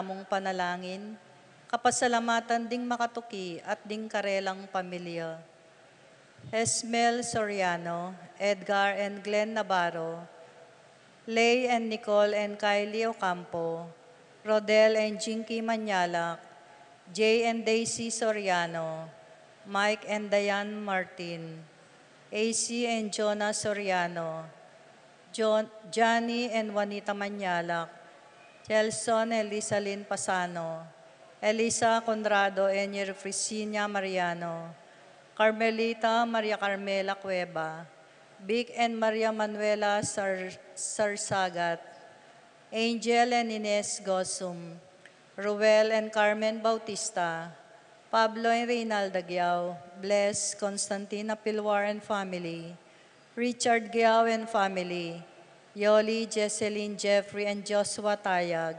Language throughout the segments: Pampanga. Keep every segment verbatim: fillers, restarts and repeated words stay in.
tamung panalangin, kapasalamatan ding makatuki at ding karelang pamilya. Esmel Soriano, Edgar and Glenn Navarro, Lay and Nicole and Kylie Ocampo, Rodel and Jinky Manyalak, Jay and Daisy Soriano, Mike and Diane Martin, A C and Jonah Soriano, John, Johnny and Juanita Manyalak, Chelson and Lisalin Pasano, Elisa Conrado and Yerfrisinia Mariano, Carmelita Maria Carmela Cueva, Vic and Maria Manuela Sar-, Sarsagat, Angel and Ines Gosum, Ruel and Carmen Bautista, Pablo and Reynalda Giao, Bless, Constantine Apilwar and family, Richard Giao and family, Yoli, Jesselyn, Jeffrey and Joshua Tayag,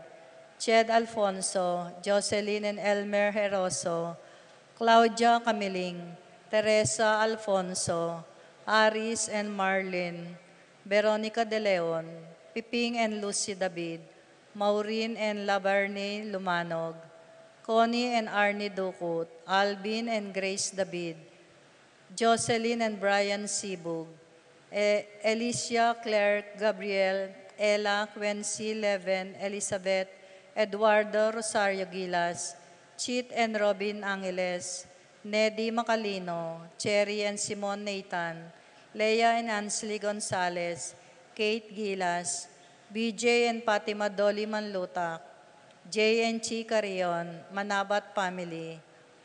Ched Alfonso, Jocelyn and Elmer Heroso, Claudia Camiling, Teresa Alfonso, Aris and Marlin, Veronica De Leon, Piping and Lucy David, Maureen and Laverne Lumanog, Connie and Arnie Ducut, Alvin and Grace David, Jocelyn and Brian Sibug, E-, Alicia Claire Gabriel, Ella, Quency, Leven, Elizabeth, Eduardo Rosario Gilas, Chit and Robin Angeles, Nedy Macalino, Cherry and Simon Nathan, Leah and Ansley Gonzalez, Kate Gilas, B J and Fatima Dolly Manlutak, J and Chi Carrion, Manabat family,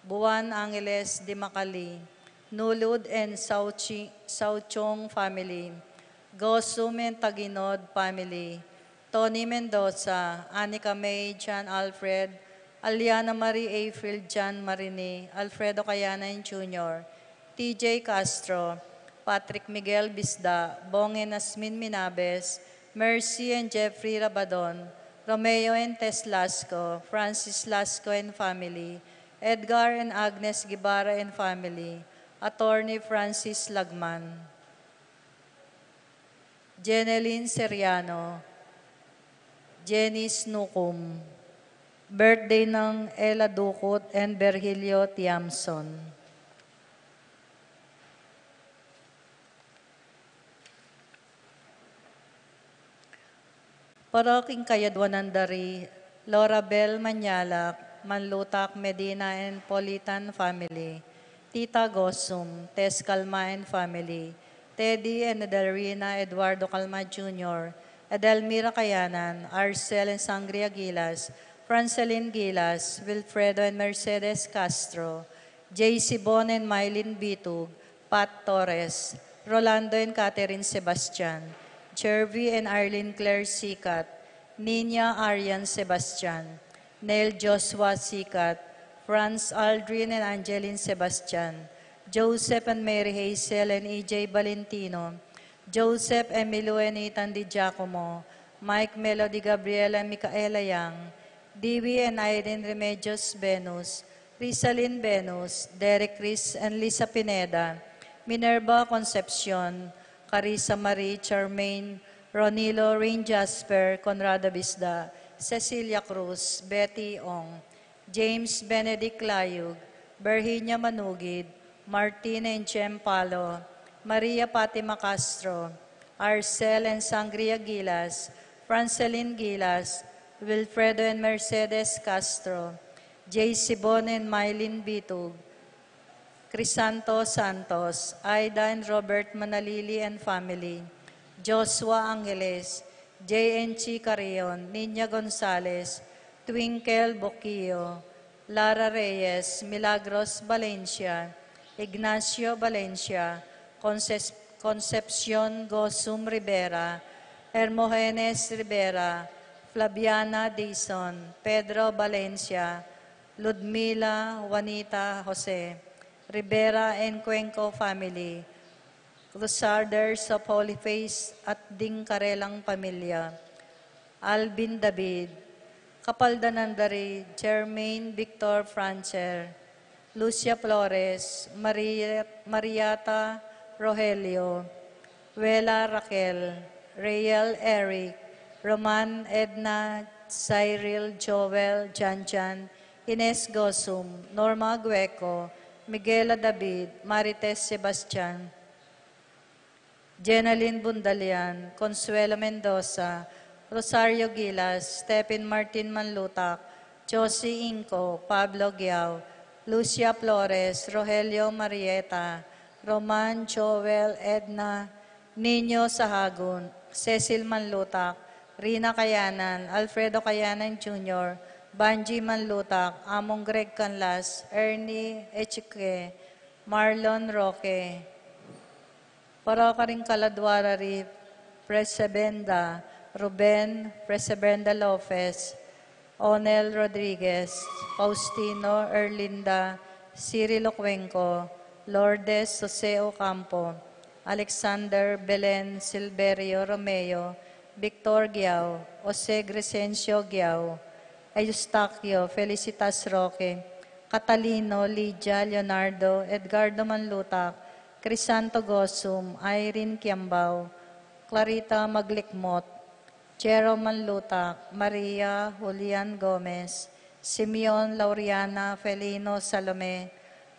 Buan Angeles Dimacali, Nulud and Sauchi-, Sauchong family, Gosum and Taginod family, Tony Mendoza, Anika May, John Alfred, Aliana Marie April, John Marini, Alfredo Kayanan Junior, T J Castro, Patrick Miguel Bisda, Bong and Asmin Minabes, Mercy and Jeffrey Rabadon, Romeo and Tess Lasco, Francis Lasco and family, Edgar and Agnes Guevara and family, Attorney Francis Lagman, Jenelyn Seriano, Janice Nucum, birthday nang Ella Ducut and Virgilio Tiamson. Para king kayadwanan da ri Laura Bel Manyalak, Manlutak, Medina and Politan family, Tita Gosum, Tess Calma and family, Teddy and Adelrina Eduardo Calma Junior, Adelmira Kayanan, Arcel and Sangria Gilas, Francelin Gilas, Wilfredo and Mercedes Castro, J C Bon and Mylene Bitug, Pat Torres, Rolando and Catherine Sebastian, Jervy and Arlene Claire Sicat, Nina Arian Sebastian, Neil Joshua Sicat, Franz Aldrin and Angeline Sebastian, Joseph and Mary Hazel and E J Valentino, Joseph Emilio and Ethan Di Giacomo, Mike Melody Gabriela and Micaela Yang, Dewey and Irene Remedios Venus, Rizalin Venus, Derek Chris and Lisa Pineda, Minerva Concepcion, Carissa Marie Charmaine, Ronilo Rain Jasper, Conrado Bisda, Cecilia Cruz, Betty Ong, James Benedict Layug, Virginia Manugid, Martin and Jem Palo, Maria Fatima Castro, Arcel and Sangria Gilas, Francelin Gilas, Wilfredo and Mercedes Castro, J C Bon and Mylene Bitug, Crisanto Santos, Aida and Robert Manalili and family, Joshua Angeles, J N G Carrion, Nina Gonzalez, Twinkle Boquillo, Lara Reyes, Milagros Valencia, Ignacio Valencia, Conces-, Concepcion Gosum Rivera, Hermogenes Rivera, Flaviana Dizon, Pedro Valencia, Ludmila, Juanita, Jose Rivera and Cuenco family, Crusaders of Holy Face at ding karelang pamilya, Alvin David, kapaldanan da ri Jermaine Victor Francher, Lucia Flores, Maria, Mariata Rogelio, Wela Raquel, Reyel Eric, Roman Edna Cyril, Joel, Janjan, Ines Gosum, Norma Gueco, Miguela David, Marites Sebastian, Jenalyn Bundalian, Consuelo Mendoza, Rosario Gilas, Stephen Martin Manlutak, Josie Inco, Pablo Giao, Lucia Flores, Rogelio Marieta, Roman, Joel, Edna, Nino Sahagun, Cecil Manlutak, Rina Kayanan, Alfredo Kayanan Junior, Banji Manlutak, Among Greg Canlas, Ernie Echique, Marlon Roque, Parokar ing kaladua ra ri Presebenda Ruben, Presebenda Lopez, Onel Rodriguez, Faustino, Erlinda, Cirilo Cuenco, Lourdes, Jose Ocampo, Alexander, Belen, Silverio, Romeo, Victor Giao, Jose Gresencio Giao, Eustaquio, Felicitas Roque, Catalino, Lydia, Leonardo, Edgardo Manlutak, Crisanto Gosum, Irene Kiambao, Clarita Maglikmot, Jerome Manlutak, Maria, Julian Gomez, Simeon, Lauriana, Felino, Salome,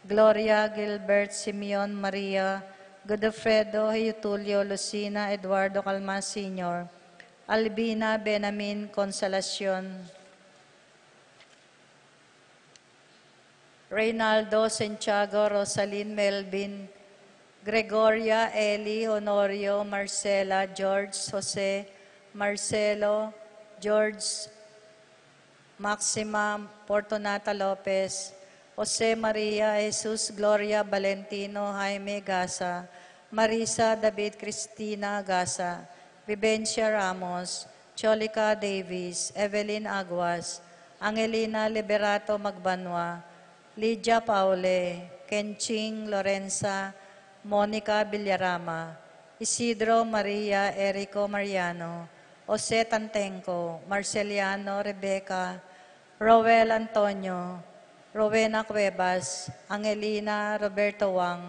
Gloria, Gilbert, Simeon, Maria, Godofredo, Heutulio, Lucina, Eduardo Calma Senior, Albina, Benamin, Consolacion, Reynaldo, Santiago, Rosalyn, Melvin, Gregoria, Eli, Honorio, Marcela, George, Jose, Marcelo, George, Maxima, Fortunata Lopez, Jose Maria, Jesus, Gloria, Valentino, Jaime, Gasa, Marisa, David, Cristina, Gasa, Vivencia Ramos, Cholica Davis, Evelyn Aguas, Angelina Liberato Magbanua, Lydia Paule, Kenching Lorenza, Monica Villarama, Isidro Maria, Erico Mariano, Jose Tantenco, Marceliano, Rebecca, Roel Antonio, Rowena Cuevas, Angelina, Roberto Wang,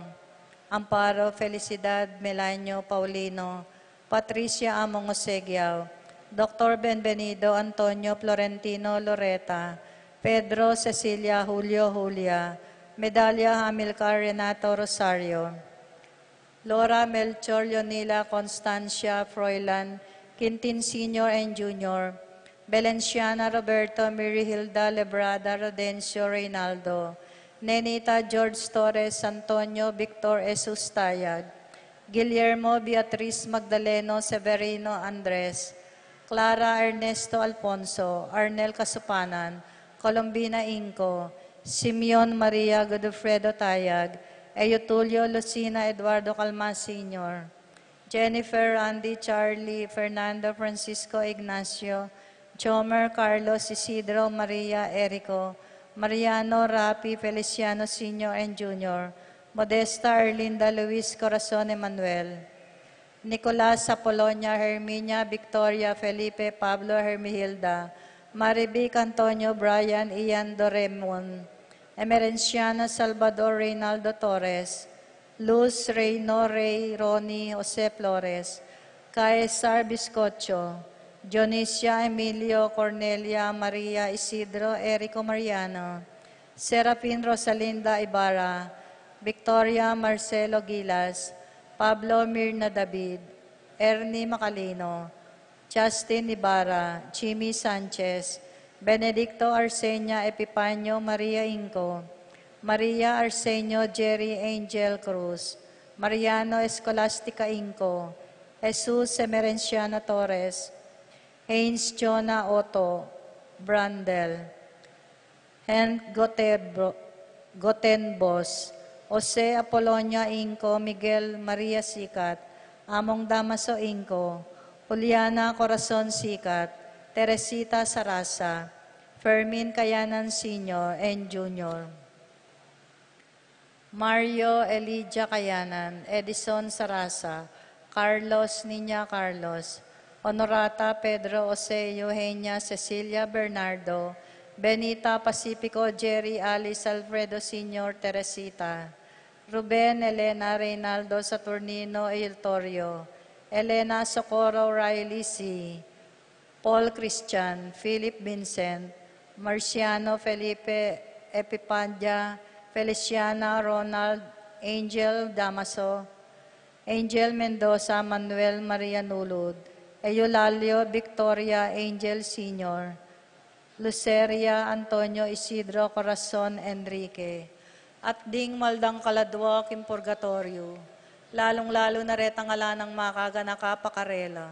Amparo, Felicidad, Melanio, Paulino, Patricia Among Osegiao, Doktor Benvenido, Antonio, Florentino, Loreta, Pedro, Cecilia, Julio, Julia, Medalia, Hamilcar, Renato, Rosario, Laura, Melchor, Leonila, Constancia, Froilan, Quintin Senior and Junior, Belenciana, Roberto, Mirihilda, Lebrada, Rodencio, Reynaldo, Nenita, George Torres, Antonio, Victor, Jesus Tayag, Guillermo, Beatriz, Magdaleno, Severino, Andres, Clara, Ernesto, Alfonso, Arnel Kasupanan, Colombina Inco, Simeon, Maria, Godofredo Tayag, Eutulio, Lucina, Eduardo Calma Senior, Jennifer, Randy, Charlie, Fernando, Francisco, Ignacio, Jomer, Carlos, Isidro, Maria, Erico, Mariano, Rapi, Feliciano Senior and Junior, Modesta, Erlinda, Luis, Corazon, Emmanuel, Nicolas, Apolonia, Herminia, Victoria, Felipe, Pablo, Hermihilda, Marivic, Antonio, Brian, Ian, Doremon, Emerenciana, Salvador, Reynaldo Torres, Luz, Reino, Rey, Ronnie, Jose Flores, Caesar Biscocho, Dionisia, Emilio, Cornelia, Maria, Isidro, Erico, Mariano, Serafin, Rosalinda Ibarra, Victoria, Marcelo Gilas, Pablo, Mirna David, Ernie Macalino, Justin Ibarra, Jimmy Sanchez, Benedicto, Arsenia, Epifanio, Maria Inco, Maria, Arsenio, Jerry, Angel Cruz, Mariano, Escolastica Inco, Jesus, Emerenciana Torres, Haynes, Jonah, Otto, Brandel, Hen Gotebro-, Gotenbos, Jose, Apolonia Inco, Miguel, Maria Sikat, Among Damaso Inco, Juliana, Corazon Sikat, Teresita Sarasa, Fermin Kayanan Senior and Junior, Mario, Elijah Kayanan, Edison Sarasa, Carlos, Niña Carlos, Honorata, Pedro, Jose, Eugenia, Cecilia, Bernardo, Benita, Pacifico, Jerry, Alice, Alfredo Senior, Teresita, Ruben, Elena, Reynaldo, Saturnino, Eultorio, Elena, Socorro, Riley, C, Paul Christian, Philip Vincent, Marciano Felipe Epipandia, Feliciana Ronald, Angel Damaso, Angel Mendoza, Manuel Maria Nulud, Eulalio Victoria Angel Senior, Luceria Antonio Isidro Corazon Enrique, at ding maldang kaladua king purgatoryo, lalung-lalu na retang ala nang makaganaka pa karela.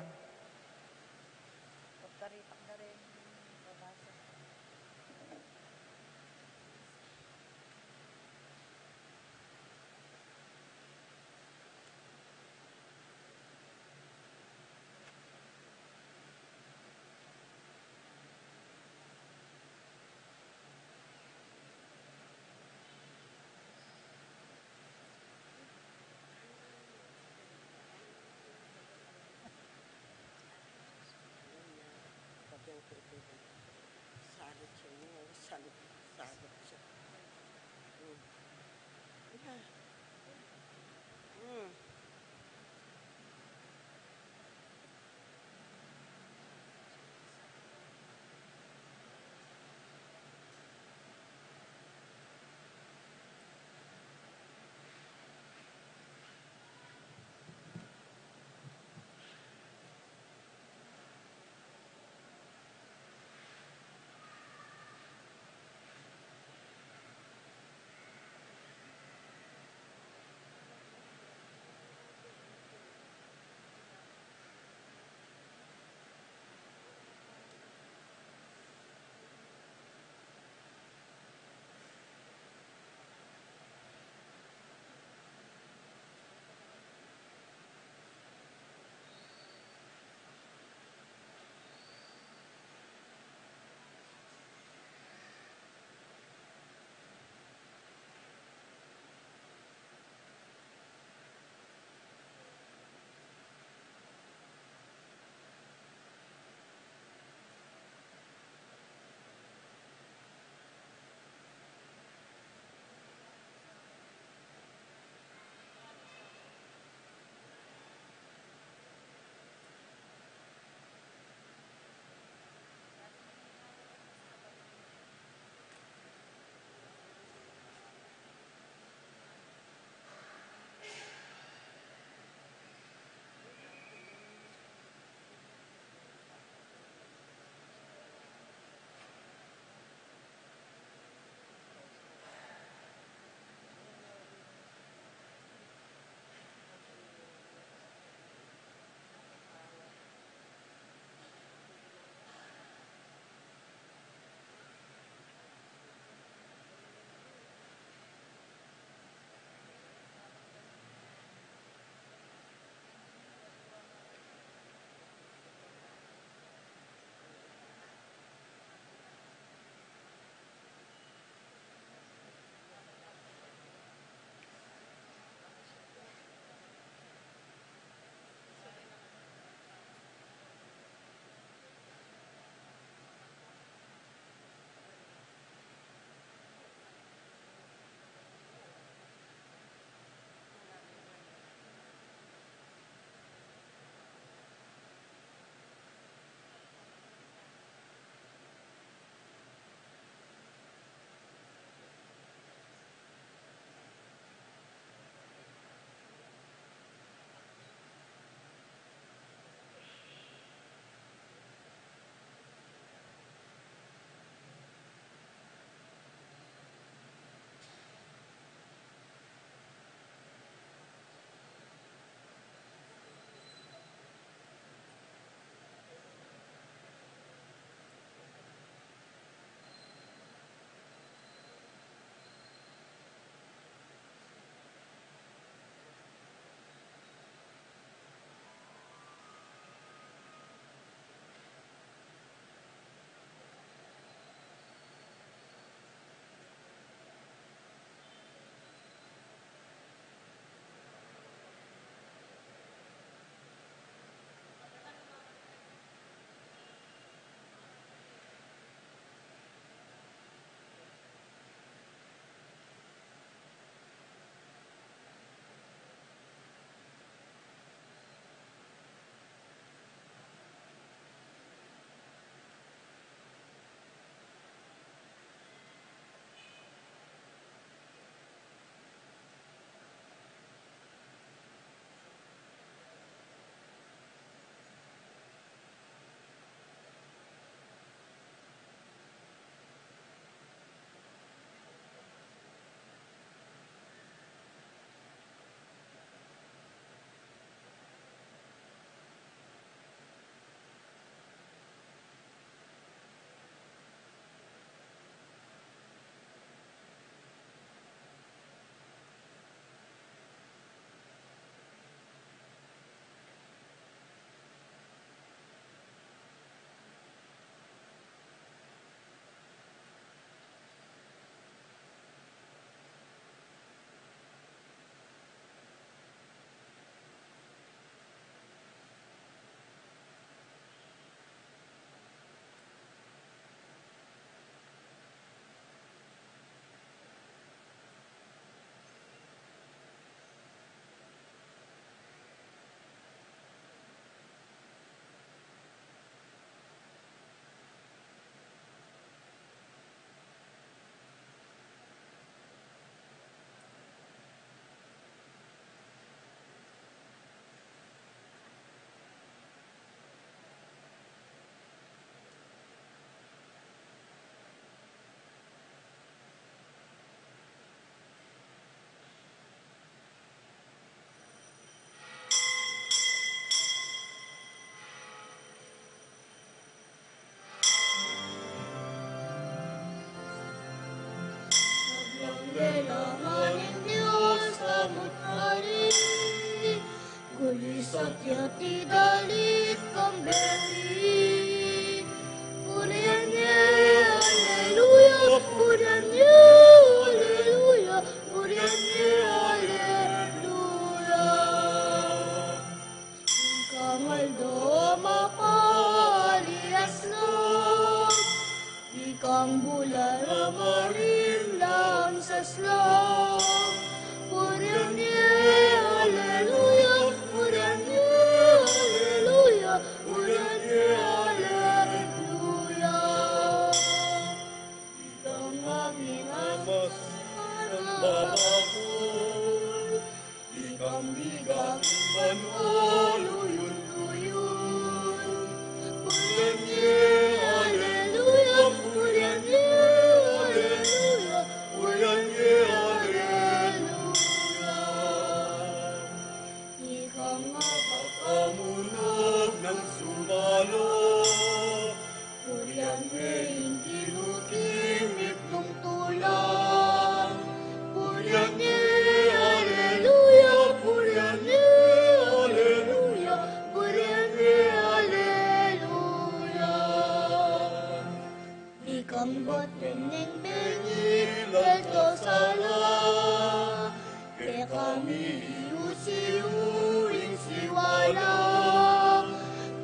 Kami usiu ing siwala.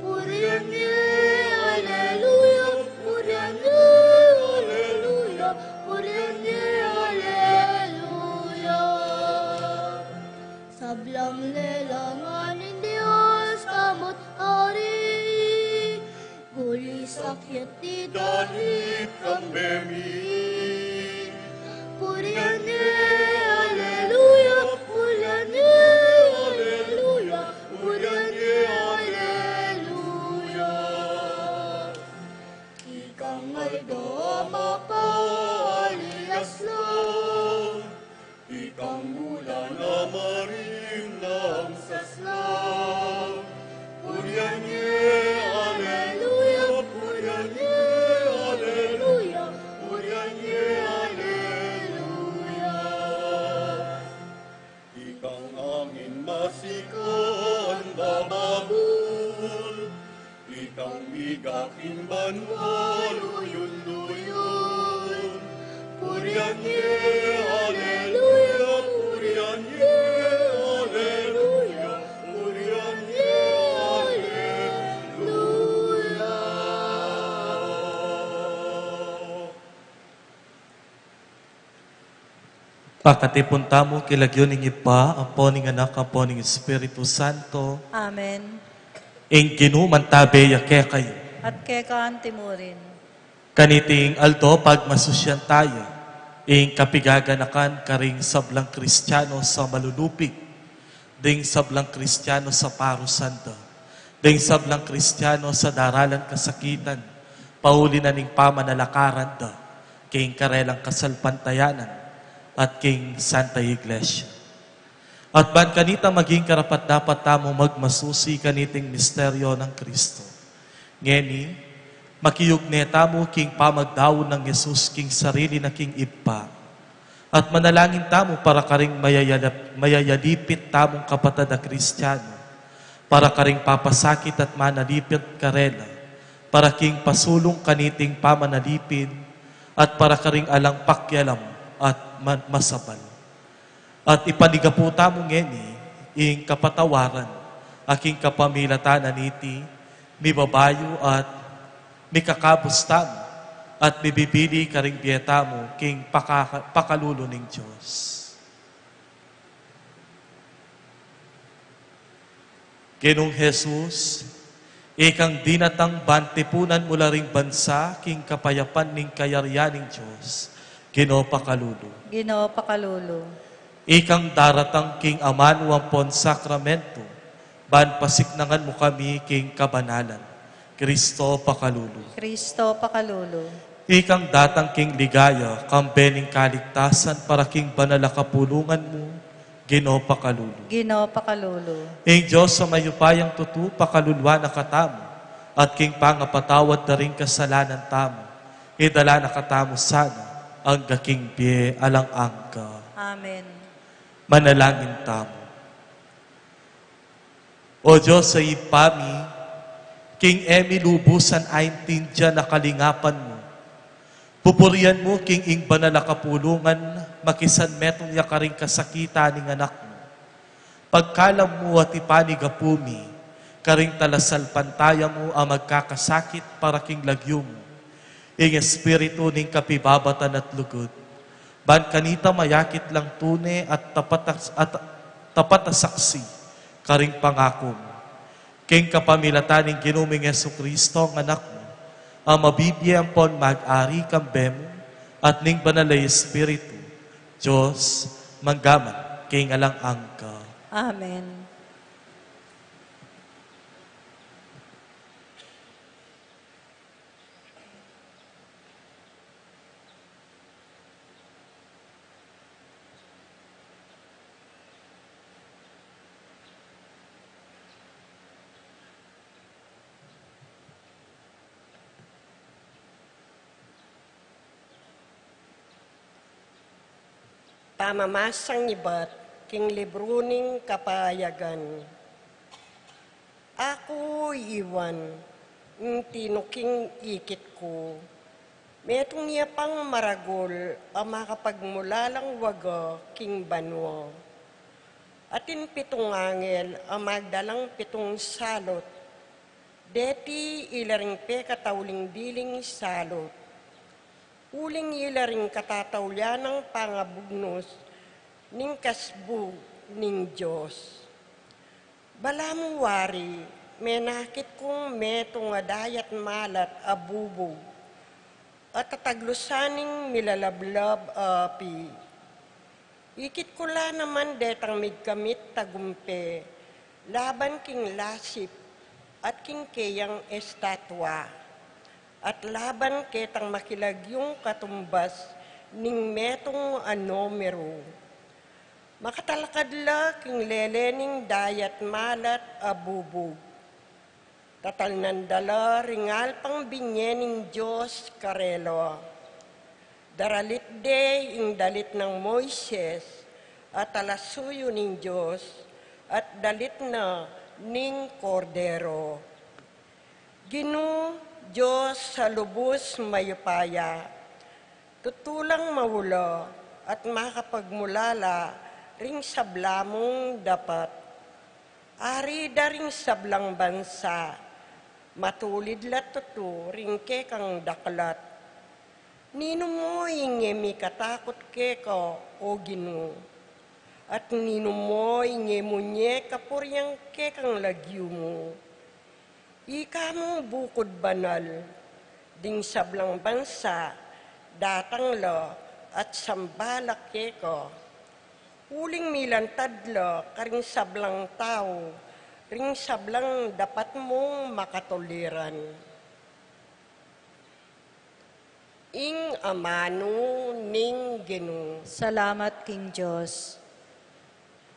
Purian ye, aleluya. Purian ye, aleluya. Purian ye, aleluya. Sablang lelangan ning Dios, kamu't ari. Guli sakyat, didan it kambe mi. Purian ye, aleluya. Purian ye, aleluya. Purian ye, aleluya. Ikang aldo a mapalias la. Ikang ulan a marimlang saslang. Purian ye, aleluya. Purian ye, aleluya. Purian ye, aleluya. Ikang angin masikan bababul. Ikang migak ing banua luyun-luyun. Purian ye, aleluya. Purian ye, aleluya. Purian ye, aleluya. Pakatipun tamu king lagyu ning Ibpa, ampo ning Anak, ampo ning Espiritu Santo. Amen. Ing Ginu mantabe ya kekayu. At keka anti mu rin. Kaniting aldo pagmasusyan taya ing kapigaganakan karing sablang Kristiano sa malulupig, ding sablang Kristiano sa parusan da, ding sablang Kristiano sa daralan kasakitan, pauli na ning pamanalakaran da king karelang kasalpantayanan at king Santa Iglesia. At ban kanita maging karapat-dapat tamu magmasusi kaniting misteryo nang Kristo. Ngeni, makiugne tamu king pamagdaun nang Jesus king sarili na king Ibpa. At manalangin tamu para karing mayayalap-, mayayalipit tamung kapatad a Kristiano, para karing papasakit at manalipit karela, para king pasulung kaniting pamanalipin, at para karing alang pakialam at ma-, masabal. At ipanigapu tamu ngeni ing kapatawaran a king kapamilatan na niti, mibabayu at mikakabus tamu, at mibibili karing bie tamu king paka-, pakalulu ning Dios. Ginung Jesus, ikang dinatang ban tipunan mu la ring bansa king kapayapan ning kayarian ning Dios, Ginu pakalulu. Ginu pakalulu. Ikang daratang king amanu ampon sakramento, ban pasiknangan mu kami king kabanalan, Kristo pakalulu. Kristo pakalulu. Ikang datang king ligaya kambe ning kaligtasan para king banal a kapulungan mu, Ginu pakalulu. Ginu pakalulu. Ing Dios a mayupayang tutu pakaluluan na katamu, at king pangapatawad da ring kasalanan tamu, idala na katamu sana angga king bie alang angga. Amen. Manalangin tamu. O Dios a Ibpa mi, king e mi lubusan aintindian a kalingapan mu, pupurian mu king ing banal a kapulungan makisanmetung ya karing kasakitan ning Anak mu. Pagkalam mu at ipanigapu mi karing talasalpantaya mu a magkakasakit para king lagyu mu, ing espiritu ning kapibabatan at lugud, ban kanita mayakit lang tune at tapat a, at tapat a saksi karing pangaku mu. King kapamilatan ning Ginu ming Jesucristo, a Anak mu, a mabibie ampon mag-ari kambe mu at ning Banal a Espiritu, Dios, mangga man king alang angga. Amen. Pamamasang ibat king libru ning kapayagan. Aku i Juan, ing tinuking ikit ku, metung ya pang maragul a makapagmulalang waga king banua. Atin pitung angel a magdalang pitung salut. Deti ila ring pekatauling diling salut. Uling ila ring katataulian nang pangabugnus ning kasbug ning Dios. Balamu wari, menakit kung metung a dayat malat a bubug, at tataglusan ning milalablab a api. Ikit ku la naman detang migkamit tagumpe laban king lasip at king keyang estatua, at laban ketang makilagyung katumbas ning metung a numeru. Makatalakad la king lele ning dayat malat a bubug. Tatalnan da la ring alpang binye ning Dios karela. Daralit de ing dalit nang Moises a talasuyu ning Dios, at dalit na ning Kordero. Ginu, Dios a lubus mayupaya, tutu lang maula at makapagmulala ring sabla mung dapat. Ari da ring sablang bansa, matulid la tutu ring kekang daklat. Ninu mu ing e mikatakut keka, o Ginu? At ninu mu ing e munye kapurian kekang lagyu mu? Ika mung bukud banal, ding sablang bansa datang la at samba la keka. Uling milantad la karing sablang tau ring sablang dapat mung makatuliran. Ing amanu ning Ginu. Salamat king Dios.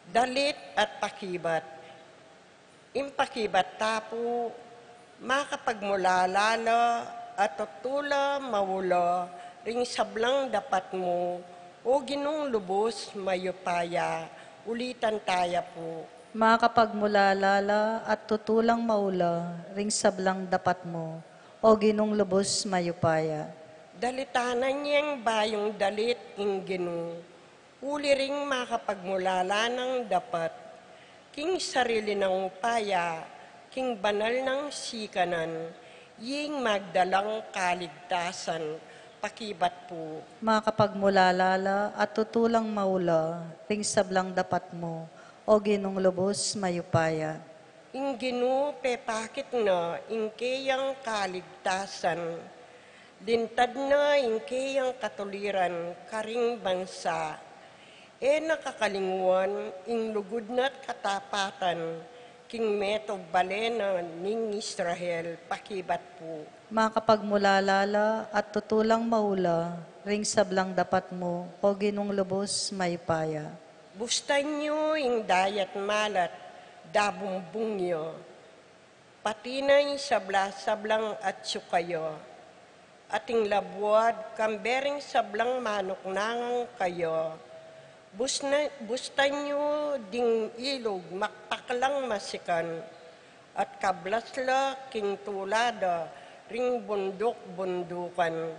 Dalit at pakibat. Ing pakibat ta pu, makapagmulala la at tutu la maula ring sablang dapat mu, o Ginung lubus mayupaya. Ulitan taya pu. Makapagmulala la at tutu lang maula ring sablang dapat mu, o Ginung lubus mayupaya. Dalitanan yang bayung dalit ing Ginu, uli ring makapagmulala nang dapat, king sarili nang upaya, king banal nang sikanan, ing magdalang kaligtasan. Pakibat pu. Makapagmulala la at tutu lang maula ring sablang dapat mu, o Ginung lubus mayupaya. Ing Ginu pepakit na ing keyang kaligtasan, lintad na ing keyang katuliran karing bansa. E na kakalingwan ing lugud na't katapatan king metung bale na ning Israel. Pakibat pu. Makapagmulala la at tutu lang maula ring sablang dapat mu, o Ginung lubus mayupaya. Bustan yu ing dayat malat, dabumbung yu. Pati na ing sabla-sablang atsu kaya, at ing labuad, kambe ring sablang manuknangan kaya. Busna-, bustan yu ding ilug makpaklang masikan, at kablas la king tula da ring bunduk-bundukan.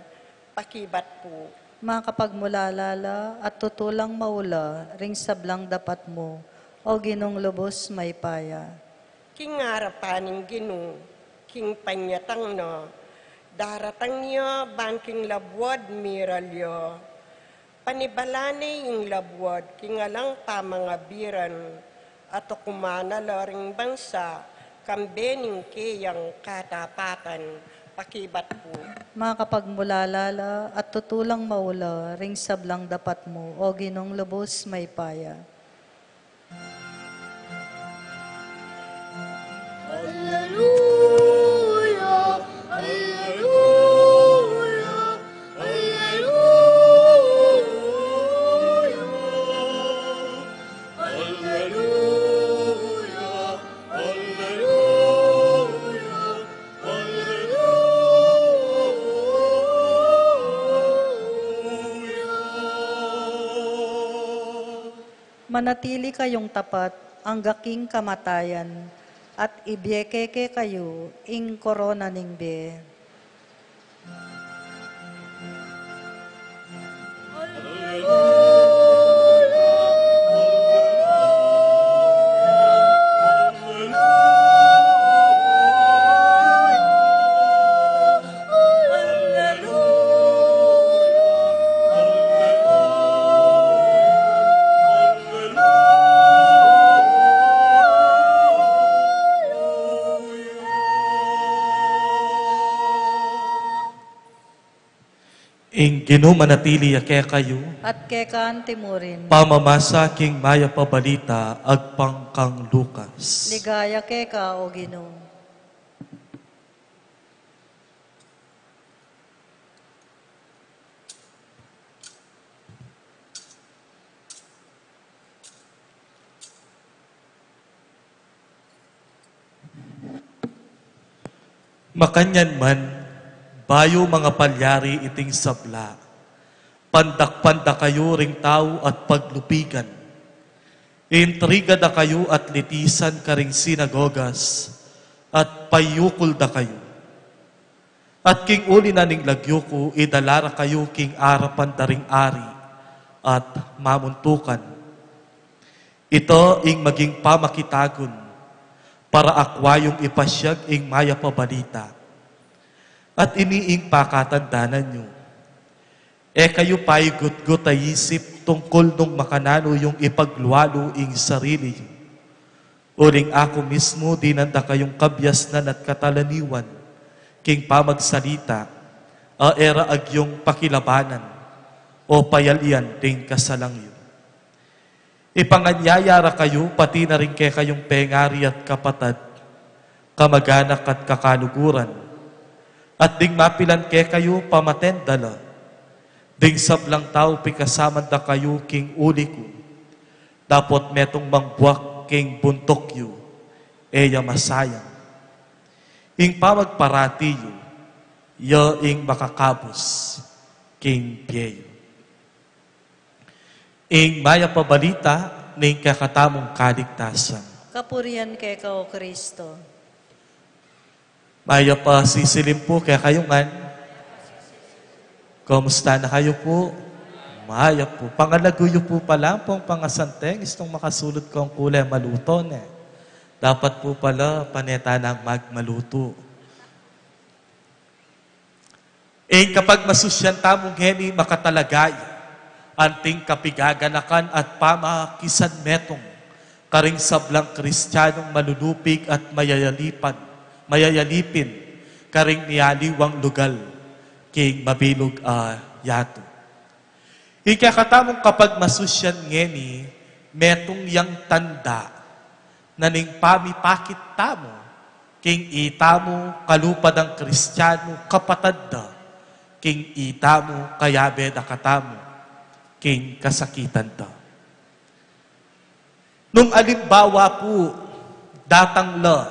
Pakibat pu. Makapagmulala la at tutu lang maula ring sablang dapat mu, o Ginung lubus mayupaya. King arapan ning Ginu, king panyatang na, daratang ya ban king labuad miral ya. Panibalan ne ing labuad king alang pamangabiran, at tukuman na la ring bansa kambe ning keyang katapatan. Pakibat pu. Makapagmulala la at tutu lang maula ring sablang dapat mu, o Ginung lubus mayupaya. Alleluia, alleluia, alleluia, alleluia, alleluia, alleluia. Manatili kayung tapat angga king kamatayan, at ibie kekayu ing korona ning bie. Ing Ginu manatili ya kekayu. At keka antimurin. Pamamasa king Mayap a Balita agpang kang Lucas. Ligaya keka, O Ginu. Makanyan man, bayu mangapalyari iting sabla, pandakpan da kayu ring tau at paglupigan. Intriga da kayu at litisan karing sinagogas at payukul da kayu. At king uli na ning lagyu ku, idala ra kayu king arapan da ring ari at mamuntukan. Ita ing maging pamakitagun para akwa yung ipasyag ing Mayap a Balita. At ini ing pakatandanan yu. E kayu paigutgut a isip tungkul nung makananu yung ipaglualu ing sarili yu. Uling aku mismu dinan da kayung kabiasnan at katalaniwan king pamagsalita, a e ra agyung pakilabanan o payalian ding kasalang yu. Ipanganyaya ra kayu, pati na rin kekayung pengari at kapatad, kamaganak at kakaluguran, at ding mapilan kekayu pamaten da la. Ding sablang tau pikasaman da kayu king uli ku, dapot metung mang buak king buntuk yu, e ya masayang. Ing pamagparati yu, ya ing makakabus king bie yu. Ing Mayap a Balita ning kekatamung kaligtasan. Kapurian keka, O Kristo. Mayap a sisilim pu kekayu ngan. Kumusta na kayu pu? Mayap pu. Pangalagu yu pu pala ampong pangasanteng, istung makasulud kong kule maluto ne. Dapat pu pala pane tanang magmaluto. Ing kapagmasusyan tamu ngeni makatalagay anting kapigaganakan at pamakisanmetung karing sablang Kristianung malulupig at mayayalipan, mayayalipin karing mialiwang lugal king mabilug a yatu. Ing kekatamung kapagmasusyan ngeni, metung yang tanda na ning pamipakit tamu king itamu kalupa dang Kristianu kapatad da, king itamu kayabe da katamu king kasakitan da. Nung alimbawa pu, datang la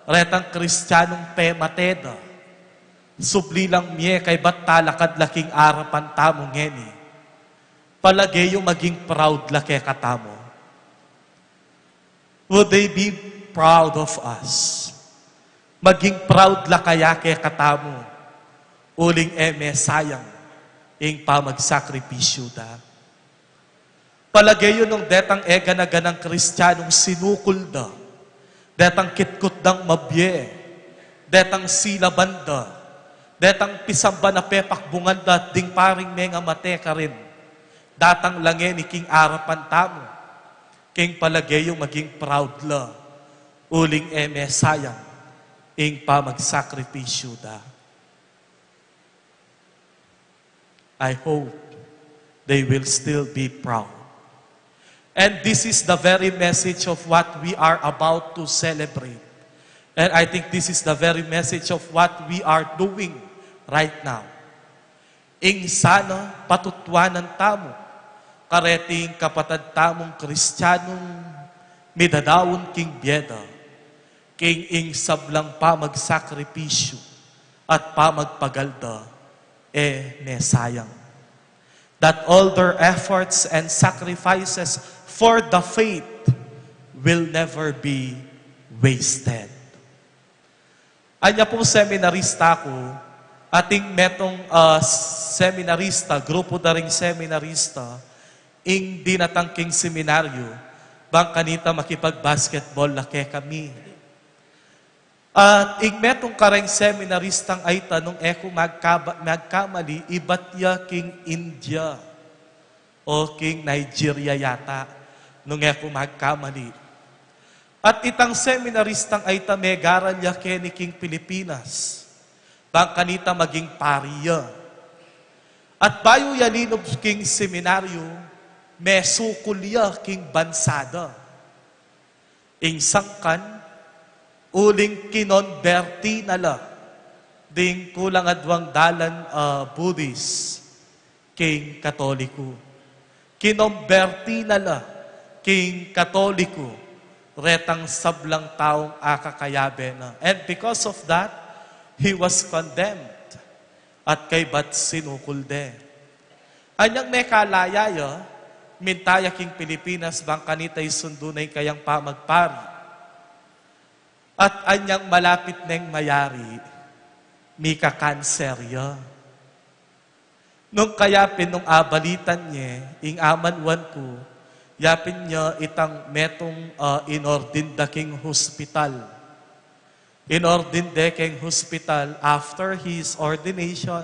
retang Kristianung pemate da, subli lang mie kaybat talakad la king arapan tamu ngeni, palage yu maging proud la kekatamu? Would they be proud of us? Maging proud la kaya kekatamu uling e me sayang ing pamagsakripisyu da? Palage yu nung detang e gana-ganang Kristianung sinukul da, detang kitkut dang mabie, detang silaban da, detang pisamban a pepakbungan da at ding paring mengamate karin, datang la ngeni king arapan tamu, king palage yu maging proud la uling e me sayang ing pamagsakripisyu da? I hope they will still be proud. And this is the very message of what we are about to celebrate. And I think this is the very message of what we are doing right now. Ing sana patutuanan tamu kareting kapatad tamung Kristianung midadaun king bie da, king ing sablang pamagsakripisyu at pamagpagal da e me sayang. That all their efforts and sacrifices for the faith will never be wasted. Anya pung seminarista ku, ating metung, ah, seminarista, grupu da ring seminarista, ing dinatang king seminaryu, bang kanita makipag-basketball la kekami. At ing metung kareng seminaristang ayta, nung e ku magkaba-, magkamali, ibat ya king India o king Nigeria yata, nung e ku magkamali. At itang seminaristang ayta, megaral ya keni king Pilipinas, bang kanita maging pari ya. At bayu ya linub king seminaryo, mesukul ya king bansa da. Ing sangkan, uling kinonberti na la ding kulang adwang dalan a Buddhist king Katoliku. Kinomberti na la king Katoliku retang sablang taung akakayabe na. And because of that, he was condemned. At kaybat sinukul de. Anyang mekalaya ya, minta ya king Pilipinas bang kanita isundu na ing kayang pamagpari. At anyang malapit neng mayari, mika-cancer ya. Nung kaya pin nung abalitan ye ing amanuan ku, yapin ya itang metung, ah, inordin da king hospital. Inordin de king hospital after his ordination,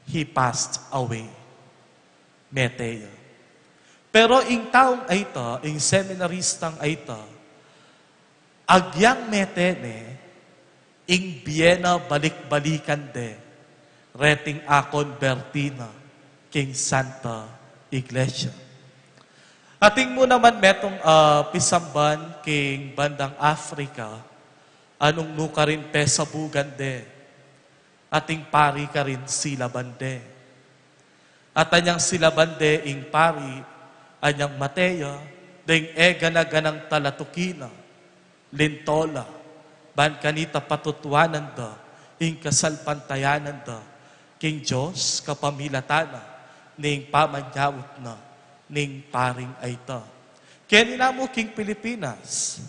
he passed away. Mete ya. Pero ing taung a ita, ing seminaristang a ita, agyang mete ne, ing bie na balik-balikan de, reting akonberti na king Santa Iglesia. Atin mu naman metung, ah, pisamban king bandang Africa, anung nu karin pesabugan de, ating pari karin silaban de. At anyang silaban de ing pari, anyang mate ya, deng e gana-ganang talatuki na, linto la, ban kanita patutuanan da ing kasalpantayanan da king Dios kapamilatan na ning pamanyaut na ning paring a ita. Keni namu king Pilipinas,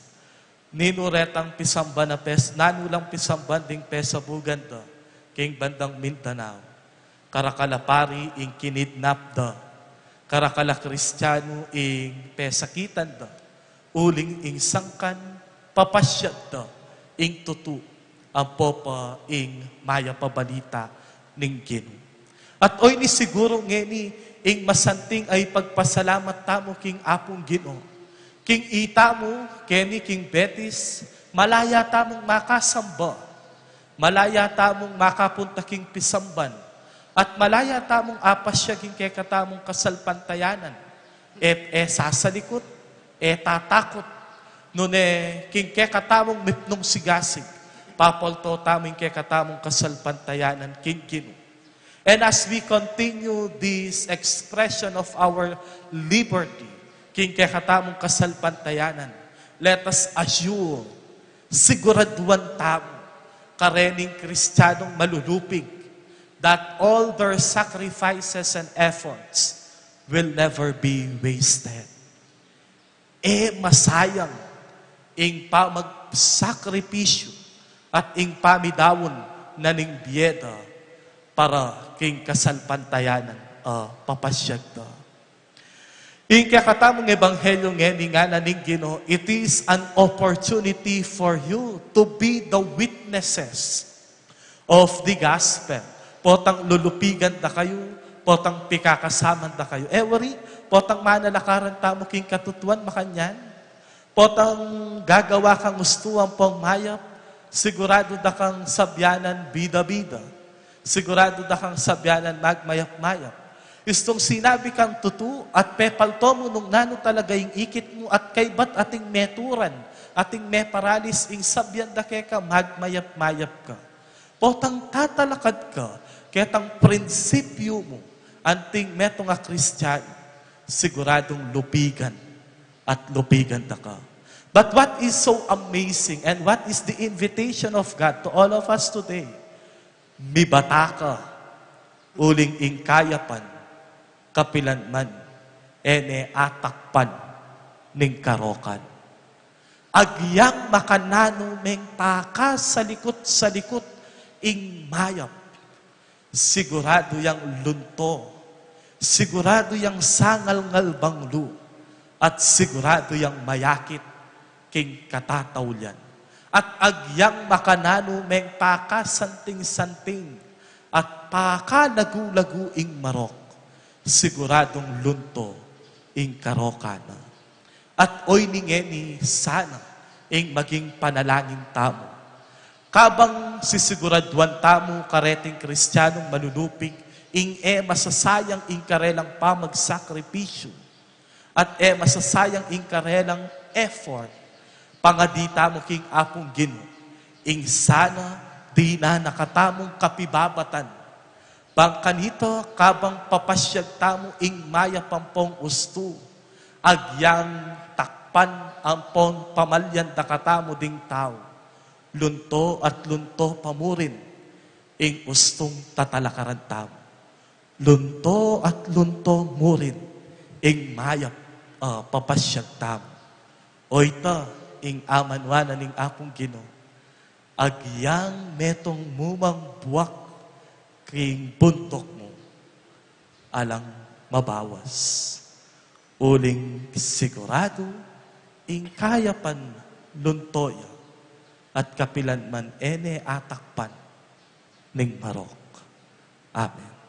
ninu retang pisamban a pes-, nanu lang pisamban ding pesabugan da king bandang Mindanao. Karakal a pari ing kinidnap da, karakal a Kristianu ing pesakitan da, uling ing sangkan papasyag da ing tutu ampo pa ing mayap a balita ning Ginu. At oyni siguru ngeni ing masanting a ipagpasalamat tamu king Apung Ginu, king itamu keni king Betis, malaya tamung makasamba, malaya tamung makapunta king pisamban, at malaya tamung apasyag ing kekatamung kasalpantayanan. E, e sasalikut, e tatakut, nune king kekatamung mipnung sigasig, papalto tamu ing kekatamung kasalpantayanan king Ginu. And as we continue this expression of our liberty, king kekatamung kasalpantayanan, let us assure, siguraduan tamu, karening Kristianung malulupig, that all their sacrifices and efforts will never be wasted. E masayang ing pamagsakripisyu at ing pamidaun na ning bie da para king kasalpantayanan a papasyag da. Ing kekatamung ebanghelyo ngeni ngana ning Ginu, it is an opportunity for you to be the witnesses of the gospel. Potang lulupigan da kayu, potang pikakasaman da kayu. E wari, potang manalakaran tamu king katutuan makanyan. Potang gagawa kang ustu ampong mayap, siguradu da kang sabyanan bida-bida. Siguradu da kang sabyanan magmayap-mayap. Istung sinabi kang tutu at pepalto mu nung nanu talaga ing ikit mu at kaybat ating meturan, ating meparalis ing sabyan da keka magmayap-mayap ka. Potang tatalakad ka ketang prinsipyu mu anting metung a Kristianu, siguradung lupigan at lupigan da ka. But what is so amazing and what is the invitation of God to all of us today? Mibata ka, uling ing kayapan, kapilan man, e ne atakpan ning karokan. Agyang makananu meng pakasalikut-salikut ing mayap, siguradu yang lunto, siguradu yang sangal ngalbang lu, at siguradu yang mayakit king katataulian. At agyang makananu meng pakasanting-santing at pakalagu-lagu ing marok, siguradung lunto ing karokan na. At oyni ngeni sana ing maging panalangin tamu. Kabang sisiguraduan tamu kareting Kristianung malulupig ing e masasayang ing karelang pamagsakripisyu, at e masasayang ing karelang effort. Pangadi tamu king Apung Ginu, ing sana dinan na katamung kapibabatan. Bang kanita kabang papasyag tamu ing mayap ampong ustu, agyang takpan ampong pamalyanda katamu ding tau, lunto at lunto pa murin ing ustung tatalakaran tamu. Lunto at lunto murin ing mayap a papasyag tamu. Oyta ing amanuan na ning Apung Ginu, agyang metung mu mang buak king bunduk mu, alang mabawas. Uling siguradu ing kayapan lunto ya, at kapilan man e ne atakpan ning marok. Amen.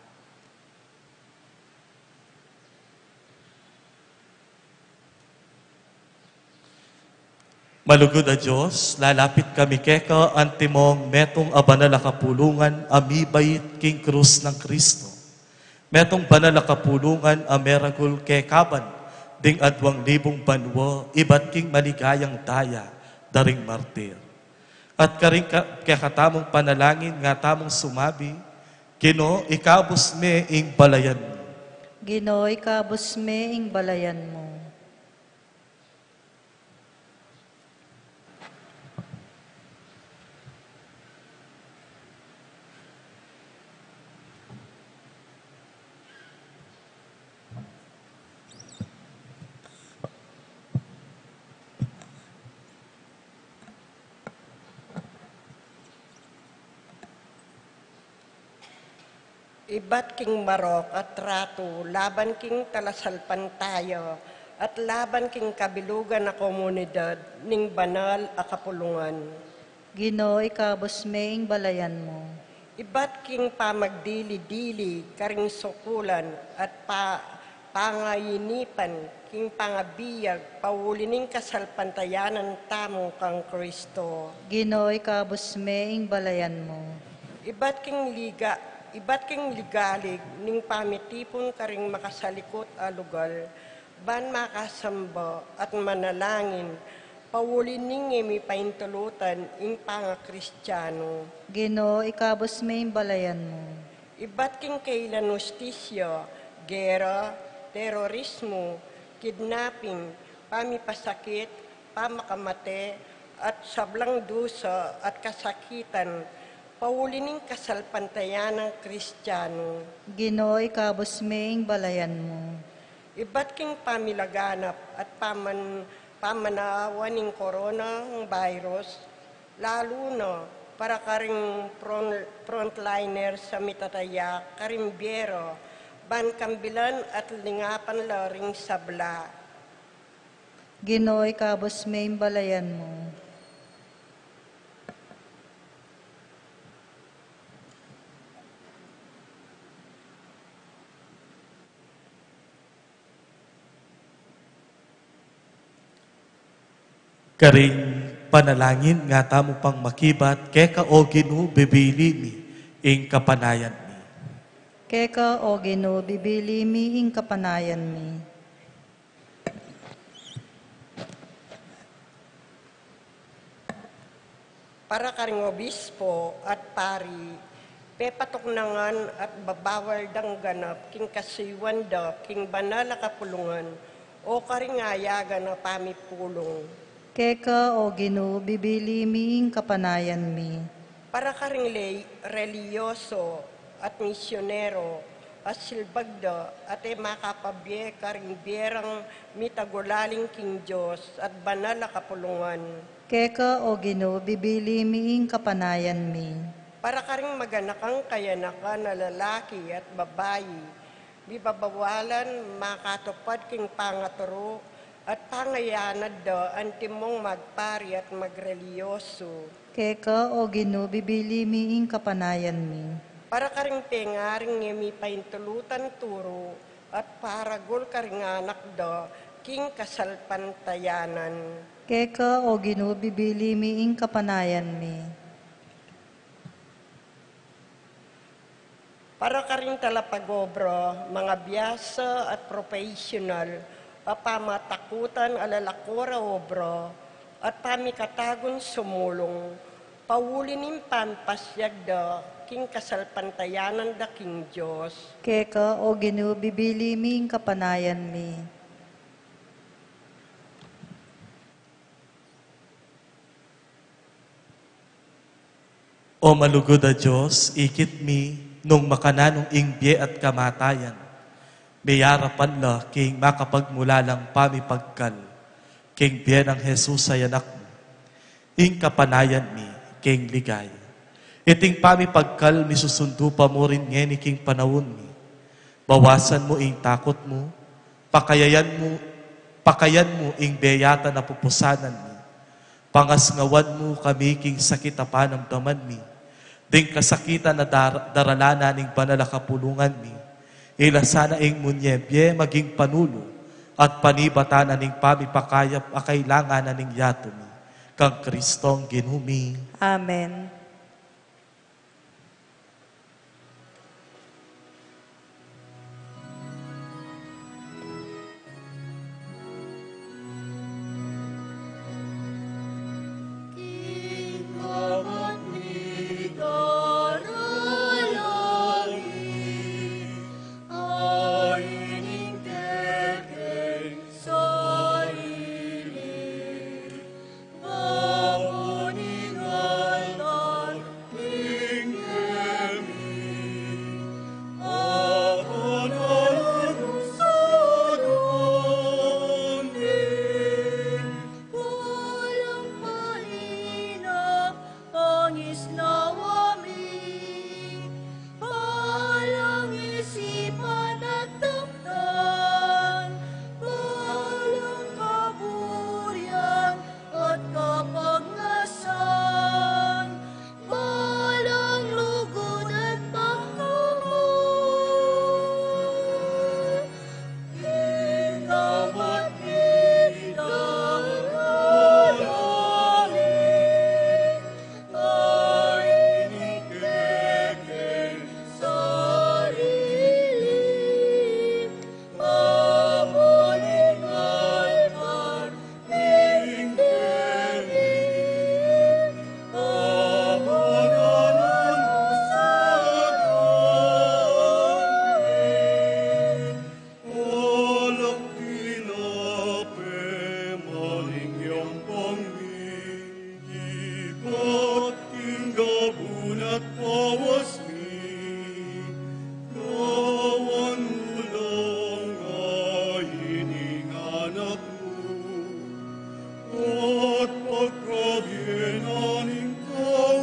Malugud a Dios, lalapit kami keka antimong metung a banal a kapulungan a mibait king krus nang Kristo. Metung banal a kapulungan a meragul keka ban ding aduang libung banua ibat king maligayang daya da ring martir. At karing ka-, kekatamung panalangin nga tamung sumabi, Ginu, ikabus me ing balayan mu. Ginu, ikabus me ing balayan mu. Ibat king marok a tratu laban king talasalpantaya at laban king kabilugan a komunidad ning banal a kapulungan. Ginu, ikabus me ing balayan mu. Ibat king pamagdili-dili karing sukulan at pa-, pangayinipan king pangabiyag pauli ning kasalpantayanan tamu kang Kristo. Ginu, ikabus me ing balayan mu. Ibat king liga-, ibat king ligalig ning pamitipun karing makasalikut a lugal, ban makasamba at manalangin, pauli ning e mi paintulutan ing pangakristianu. Ginu, ikabus me ing balayan mu. Ibat king kailan ustisya, gera, terorismu, kidnapping, pamipasakit, pamakamate, at sablang dusa at kasakitan, pauli ning kasalpantayanan Kristianu. Ginu, ikabus me ing balayan mu. Ibat king pamilaganap at paman-, pamanawan ning coronavirus, lalu na para karing front-, frontliners a mitatayak karing biyera, ban kambilan at lingapan la ring sabla. Ginu, ikabus me ing balayan mu. Karing panalangin nga tamu pang makibat, keka, O Ginu, bibili mi ing kapanayan mi. Keka, O Ginu, bibili mi ing kapanayan mi. Para karing obispo at pari, pepatuknangan at babawal dang ganap king kasuyuan da king banal a kapulungan o karing ayagan a pamipulung. Keka, O Ginu, bibili mi ing kapanayan mi. Para karing ley-, relihiyoso at misyonero, a silbag da at e makapabie karing bierang mitagulaling king Dios at banal a kapulungan. Keka, O Ginu, bibili mi ing kapanayan mi. Para karing maganakang kayanakan a lalaki at babai, mibabawalan makatupad king pangaturu at pangayanad da antimong magpari at magrelihiyoso. Keka, O Ginu, bibili mi ing kapanayan mi. Para karing pengaring e mi paintulutan turu at paragul karing anak da king kasalpantayanan. Keka, O Ginu, bibili mi ing kapanayan mi. Para karing talapagobra, mangabiyasa at professional a pamatakutan a lalako ra obra at pamikatagun sumulung, pauli ning pampasyag da king kasalpantayanan da king Dios. Keka, O Ginu, bibili mi ing kapanayan mi. O malugud a Dios, ikit mi nung makananu ing bie at kamatayan, miyarapan la king makapagmulalang pamipagkal king bie nang Jesus a Anak mu, ing kapanayan mi king ligaya. Iting pamipagkal misusundu pa mu rin ngeni king panaun mi. Bawasan mu ing takut mu, pakayayan mu, pakayan mu ing bie at a napupusanan mi. Pangasnawan mu kami king sakit a panamdaman mi. Ding kasakitan a dar-, daralanan ning banal a kapulungan mi. Ila sana ing munye bie maging panulu at panibatan na ning pamipakayap a kailangan na ning yatu mi. Kang Kristong Ginu mi. Amen. Ang isnawa mi, balang isipan at takdan, balang kaburian at kapagnasan, balang lugud at pangabot. Alak tinape, maning yampang mi, ikat king gabun at pawas mi, gawan mu lang a ining anak mu, at pagkabie na ning tau.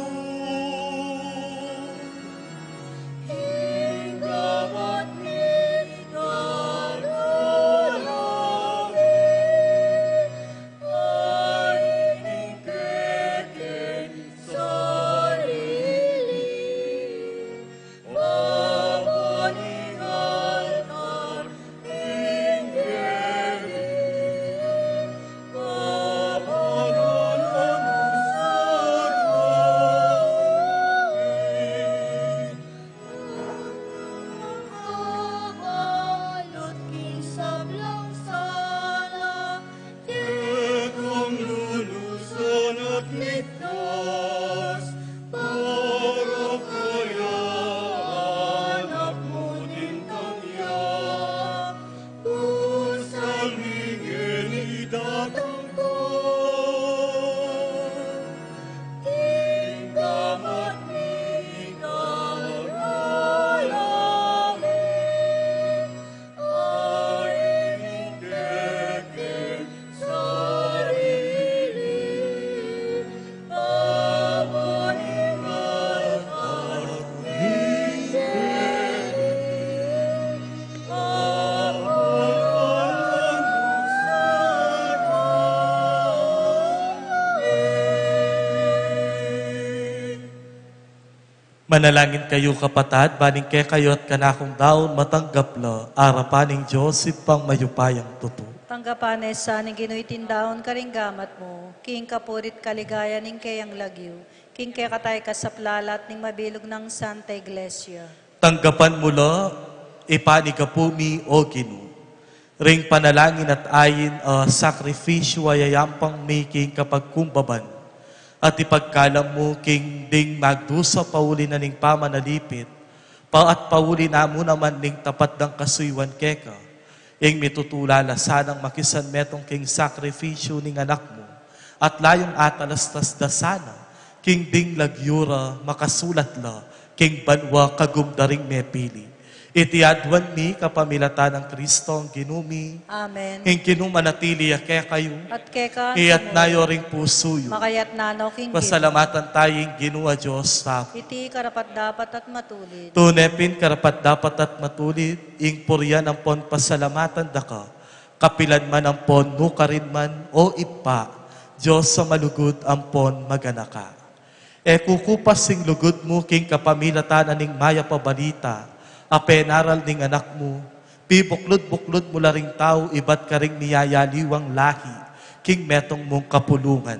Makabalut king sablang sala, kekang lulusan at ligtas, para kaya anak mu ding tangya, pusal mi ngeni datang ka. King gamat mi, king gamat mi, Manalangin kayu, kapatad, ban ing kekayu at kanakung daun matanggap la arapan ning Dios Ibpang mayupayang tutu. Tanggapan na sa ning Ginu iting daun karing gamat mu, king kapuri't kaligayan ning keyang lagyu, king kekatamu kasaplalan at ning mabilug nang Santa Iglesia. Tanggapan mu la, ipanigapu mi, O Ginu, ring panalangin at ain a sakrifisyu a yayampang mi king kapagkumbaban, at ipagkalam mu king ding magdusa pauli na ning pamanalipit, pa at pauli na mu naman ning tapat dang kasuyuan keka, ing mitutula la sanang makisan metung king sakrifisyu ning Anak mu, at layung atalastas da sana king ding lagyu ra makasulat la king banua kagum da ring mepili. Iti aduan mi kapamilatan nang Kristong Ginu mi. Amen. Ing Ginu manatili ya kekayu. At keka naman. Iyatas yu ring pusu yu. Makayatas no king Ginu. Pasalamatan taya ing Ginu a Dios tamu. Iti karapat-dapat at matulid. Tune pin karapat-dapat at matulid, ing purian ampon pasalamatan da ka, kapilan man ampon nukarin man, O Ibpa, Dios a malugud ampon maganaka. E ku kupas ing lugud mu king kapamilatan na ning Mayap a Balita a penaral ning Anak mu, pibuklud-buklud mu la ring tau ibat karing miyayaliwang lahi king metung mung kapulungan.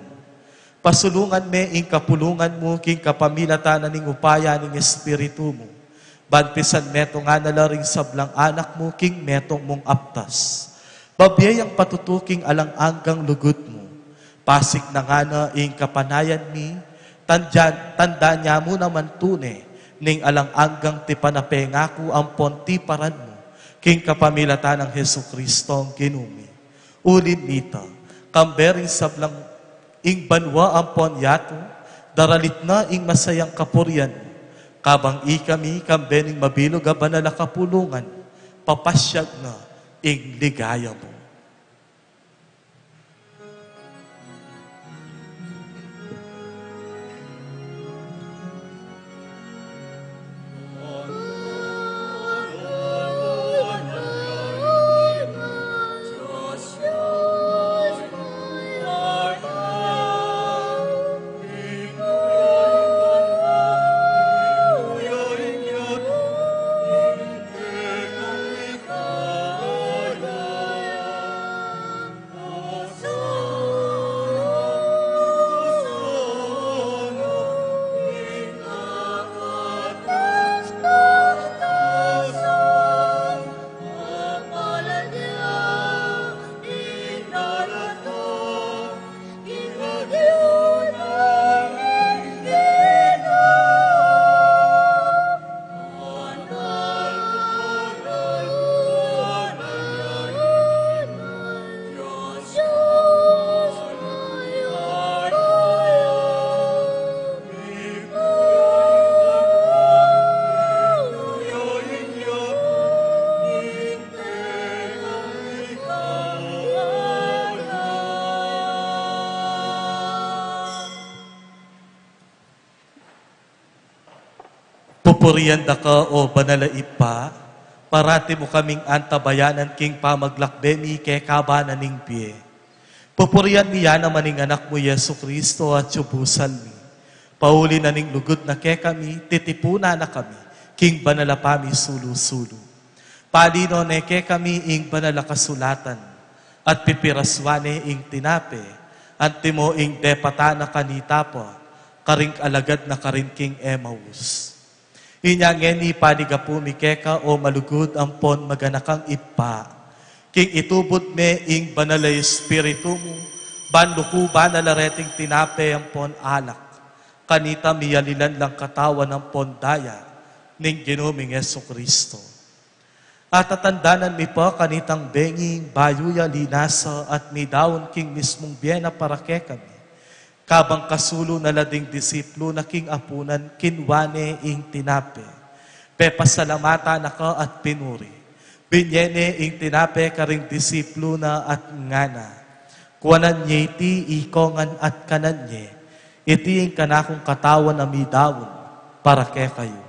Pasulungan me ing kapulungan mu king kapamilatan na ning upaya ning Espiritu mu, ban pisan metungan na la ring sablang anak mu king metung mung aptas. Babie yang patutu king alang anggang lugud mu. Pasignan na ing kapanayan mi, tandyan, tandaan ya mu naman tune ning alang anggang tipan a pengaku ampon tiparan mu, king kapamilatan nang Jesucristong Ginu mi. Uli na nita, kambe ring sablang ing banua ampon yatu, daralit na ing masayang kapurian mu, kabang ikami kambe ning mabilug a banal a kapulungan, papasyag na ing ligaya mu. Pupurian da ka, O Banal a Ibpa, parati mu kaming antabayanan king pamaglakbe mi keka ba na ning bie. Pupurian mi ya naman ing Anak mu, Jesucristo, atyu busal mi. Pauli na ning lugud na kekami, titipunan na kami king banal a pamisulu-sulu. Palinuan ne kekami ing banal a kasulatan, at pipirasuan ne ing tinape, antimo ing depatan na kanita pa, karing alagad na karin king Emmaus. Inya ngeni panigapu mi keka, O malugud ampon maganakang Ibpa, king itubud me ing Banal a Espiritu mu, ban lukuban na la reting tinape ampon alak, kanita miyalilan lang katawan ampon daya ning Ginu ming Jesucristo. Atatandanan mi pa kanitang bengi, bayu ya linasa at midaun king mismung bie na para kekami, kabang kasulu na la ding disiplu na king apunan, kinua ne ing tinape, pepasalamatan na ka at pinuri, binye ne ing tinape karing disiplu na at ngana: Kuanan ye iti ikong ngan at kanan ye, iti ing kanakung katawan a midaun para kekayu.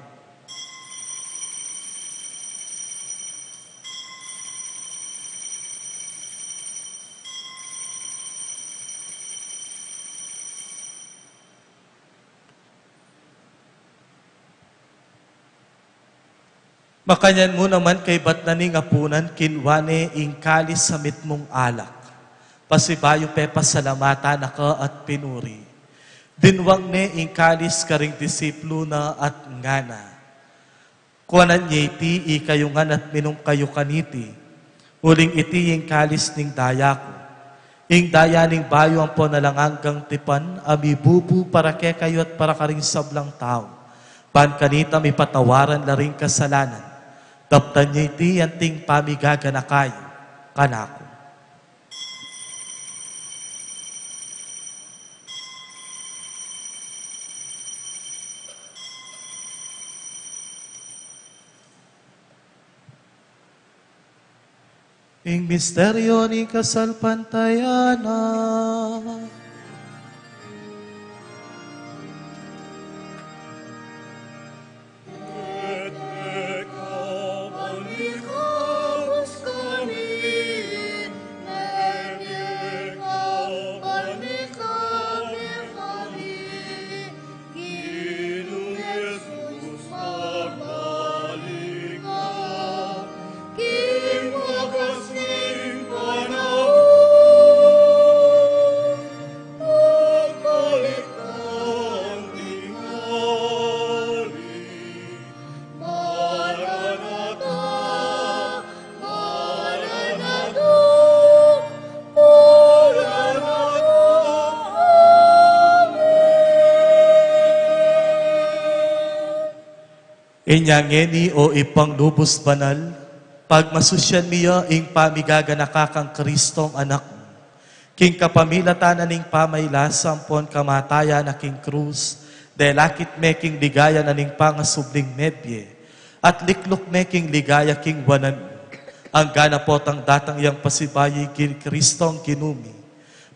Makanyan mu naman kaybat na ning apunan, kinua ne ing kalis a mitmung alak, pasibayu pepasalamatan na ka at pinuri, dinwang ne ing kalis karing disiplu na at ngana: Kuanan ye iti ikayu ngan at minum kayu kaniti, uling iti ing kalis ning daya ku, ing daya ning bayu ampon alang anggang tipan, a mibubu para kekayu at para karing sablang tau, ban kanita mipatawaran la ring kasalanan. Daptan ye iti anting pamigaganaka yu kanaku. Ing misteryo ning kasalpantayanan. Maranatha, Maranatha, Maranatha. Amen. Inya ngeni, o Ibpang lubus banal, pagmasusyan mi ya ing pamigaganaka kang Kristong Anak mu, king kapamilatan na ning pamailas ampon kamatayan na king krus, delakit me king ligaya na ning pangasubling mebie, at likluk me king ligaya king wanan mu, anggana potang datang yang pasibayu king Kristong Ginu mi.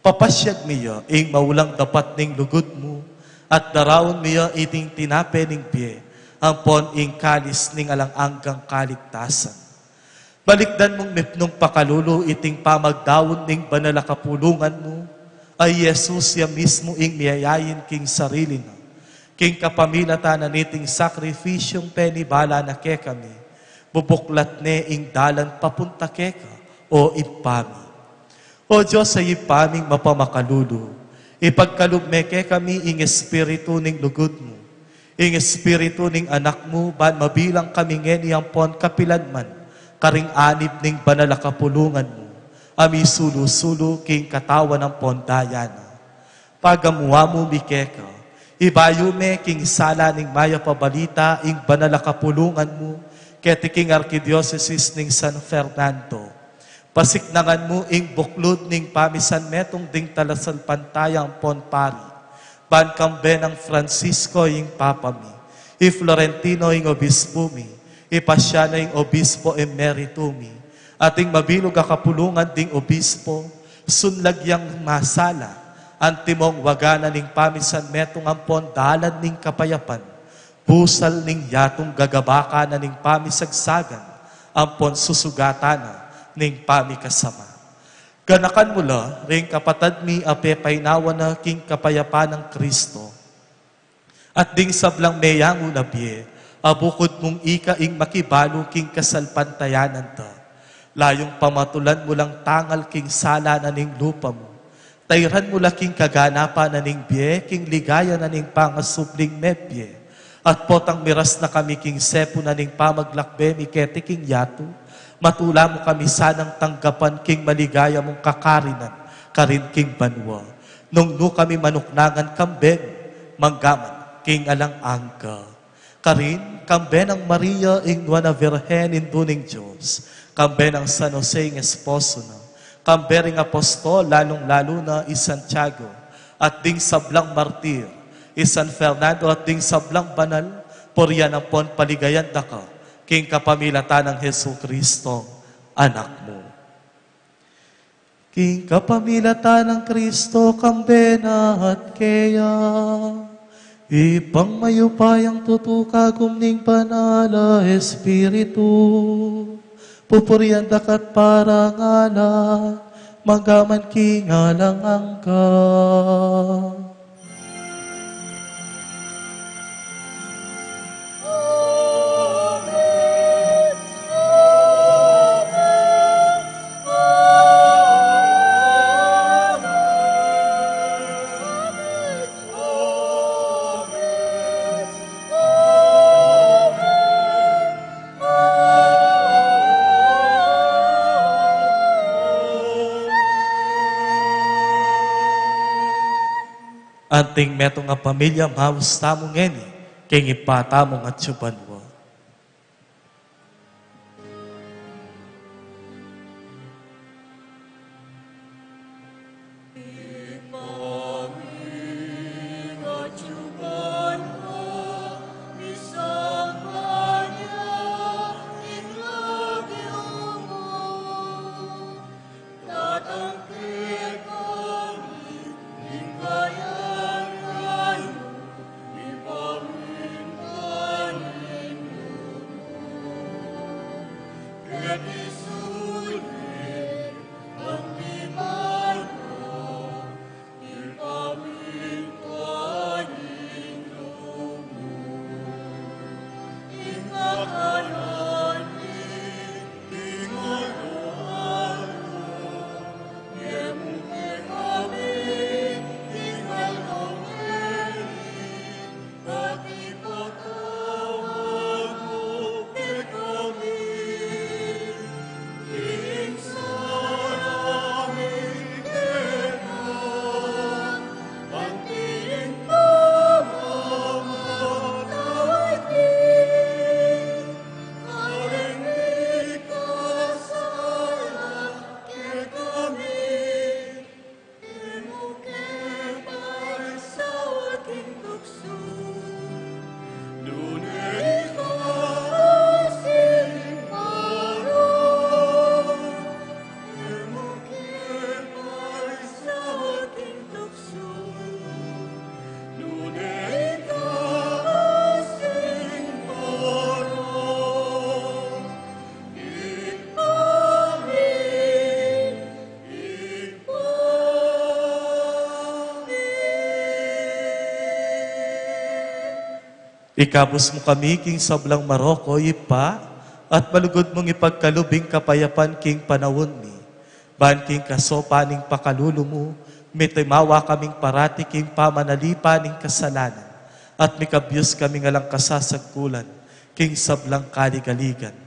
Papasyag mi ya ing maulang dapat ning lugud mu, at daraun mi ya iting tinape ning bie, ampon ing kalis ning alang anggang kaligtasan. Balikdan mung mipnung pakalulu iting pamagdaun ning banal a kapulungan mu, a i Jesus ya mismu ing miyayain king sarili na. King kapamilatan na niting sakripisyung penibala na kekami, bubuklat ne ing dalan papunta keka, o Ibpa mi. O Dios a Ibpa ming mapamakalulu, ipagkalub me kekami ing espiritu ning lugud mu, ing espiritu ning Anak mu, ban mabilang kami ngeni ampon kapilan man karing anib ning banal a kapulungan mu, a misulu-sulu king katawan ampon daya na. Pagamu-amu mi keka, ibayu me king sala ning mayap a balita ing banal a kapulungan mu keti king Arkidiosesis ning San Fernando. Pasiknangan mu ing buklud ning pamisanmetung ding talasalpantaya ampon pari, ban kambe nang Francisco ing Papa mi, i Florentino ing Obispu mi, i Pasiano ing Obispo Emerito mi, at ing mabilug a kapulungan ding obispo, sunlag yang masala, antimong waga na ning pamisanmetung ampon dalan ning kapayapan, busal ning yatung gagabaka na ning pamisagsagan, ampon susugatan na ning pamikasama. Ganakan mu la ring kapatad mi a pepainawa na king kapayapan nang Kristo, at ding sablang meyangu na bie, a bukud mung ika ing makibalu king kasalpantayanan ta. Layung pamatulan mu lang tangal king sala na ning lupa mu. Tairan mu la king kaganapan na ning bie king ligaya na ning pangasubling mebie. At potang miras na kami king sepu na ning pamaglakbe mi keti king yatu, matula mu kami sanang tanggapan king maligaya mung kakarinan karin king banua, nung nu kami manuknangan kambe mu, manggaman king alang angga. Karin, kambe nang Maria ing Nuan a Virgen, Indu ning Dios, kambe nang San Jose ing esposo na, kambe ring apostol, lalung-lalu na i Santiago, at ding sablang martir, i San Fernando at ding sablang banal, purian ampon paligayan da ka, king kapamilatan nang Jesucristo, Anak mu. King kapamilatan nang Kristo, kambe na at keya, Ibpang mayupayang tutu, kagum ning Banal a Espiritu, pupurian da ka at parangalan, manggaman king alang angga. Anting metung a pamilya, maus tamu ngeni king Ibpa tamu a atsu banua. Ikabus mu kami king sablang marok, o Ibpa, at malugud mung ipagkalub ing kapayapan king panaun mi. Ban king kasopan ning pakalulu mu, mitimawa kaming parati king pamanalipan ning kasalanan, at mikabyus kaming alang kasasagkulan king sablang kaligaligan.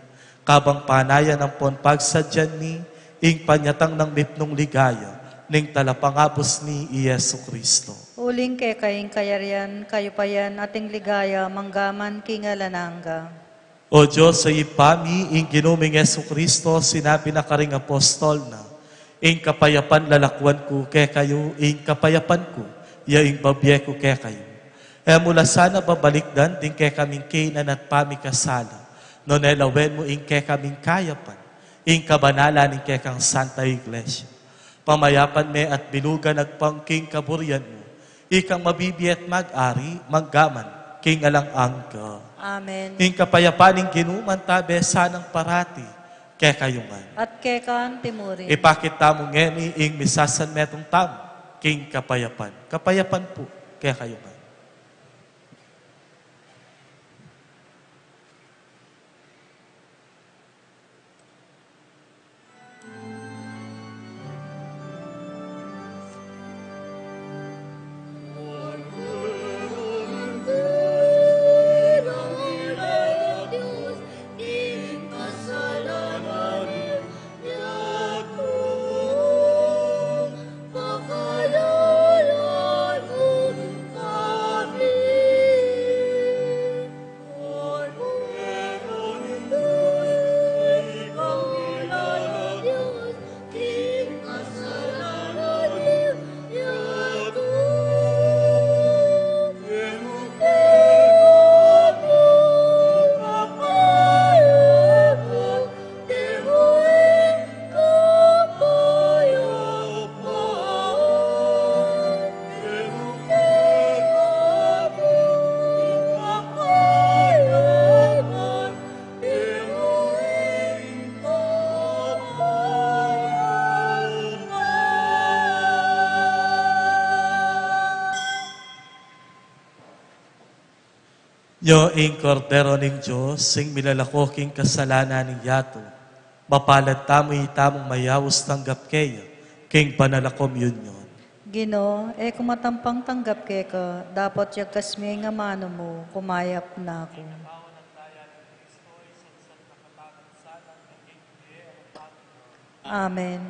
Kabang panayan ampon pagsadyan mi ing panyatang nang mipnung ligaya ning talapangabus mi i Jesu Kristo. Uling keka ing kayarian, kayupayan, at ing ligaya, mangga man king alang angga. O Dios, o Ibpa mi, ing Ginu ming Jesu Kristo, sinabi na karing apostol na, ing kapayapan lalakuan ku kekayu, ing kapayapan ku ya ing babie ku kekayu. E mu la sana babalikdan ding kekaming kainan at pamikasala, nune lawen mu ing kekaming kayapan, ing kabanalan ning kekang Santa Iglesia. Pamayapan me at bilugan agpang king kaburian mu, ikang mabibie at mag-ari, mangga man king alang angga. Amen. Ing kapayapan ning Ginu mantabe sanang parati kekayu ngan. At keka antimurin. Ipakit tamu ngeni ing misasanmetung tamu king kapayapan. Kapayapan pu kekayu ngan. Nyo ing Kordero ning Dios, ing milalako king kasalanan ning yatu. Mapalad tamu itamung mayaus tanggap keya king banal a komunyon. Ginu, e ku matampang tanggap keka, dapot yagkas me ing amanu mu, kumayap na ku. Amen.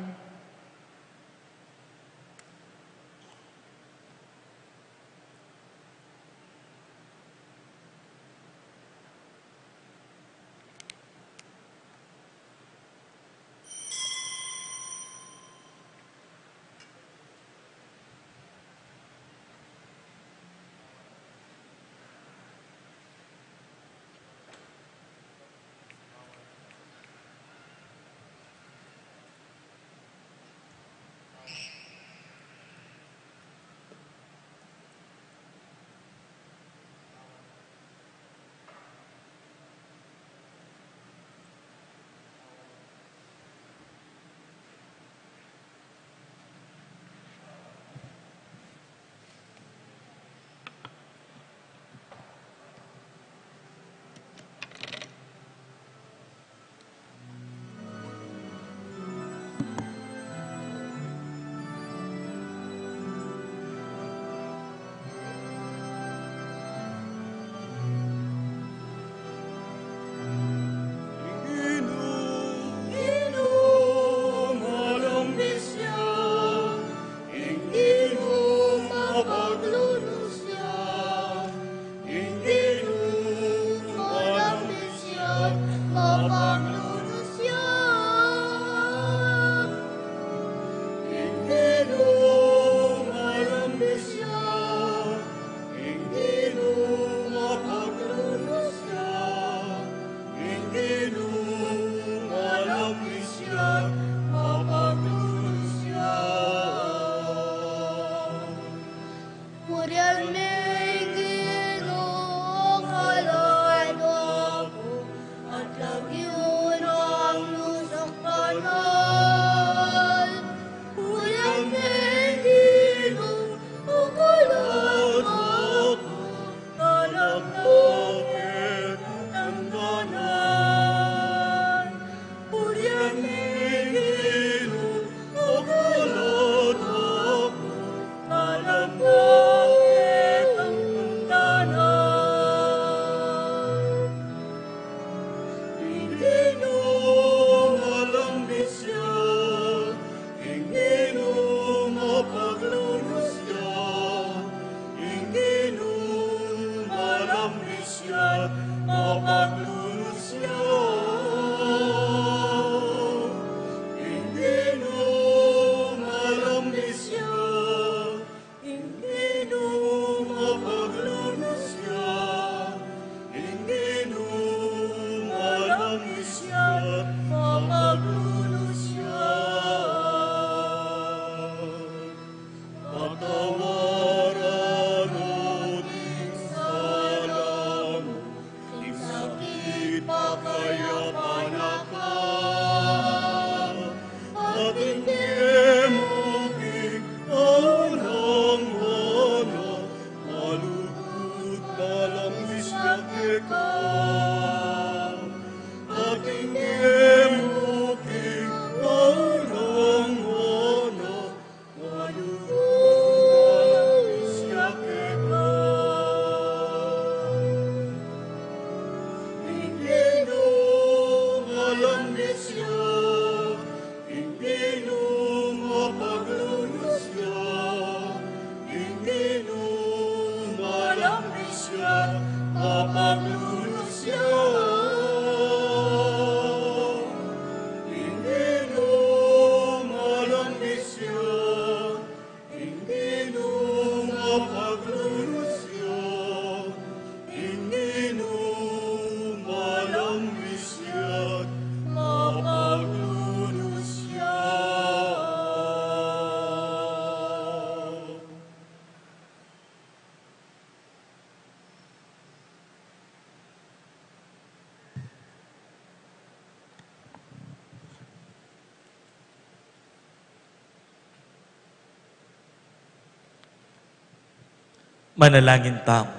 Manalangin tamu.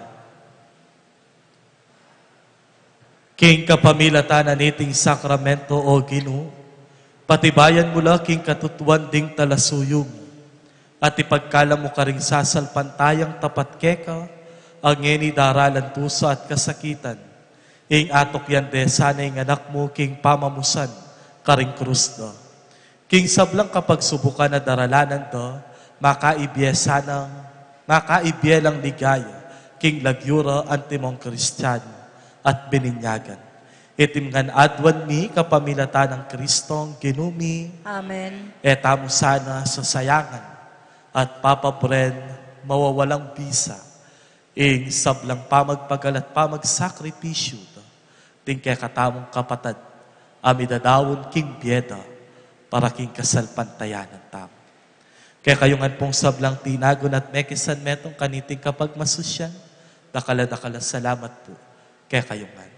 King kapamilatan na niting sakramento, O Ginu, patibayan mu la king katutuan ding talasuyu mu, at ipagkalam mu karing sasalpantayang tapat keka, ang ngeni daralan tusa at kasakitan, ing atukyan de sana ing anak mu king pamamusan karing krus da. King sablang kapagsubukan a daralanan da, makaibie sanang, makaibie lang ligaya king lagyu ra antimong Kristiano at bininyagan. Iti ngan aduan mi kapamilatan nang Kristong Ginu mi. Amen. E tamu sana sasayangan at papabren mawawalang bisa ing sablang pamagpagal at pamagsakripisyu da, ding kekatamung kapatad a midadaun king bie da para king kasalpantayanan tamu. Kekayu ngan pung sablang tinagun at mekisan metung kaniting kapagmasusyan, dakal a dakal a salamat pu kekayu ngan.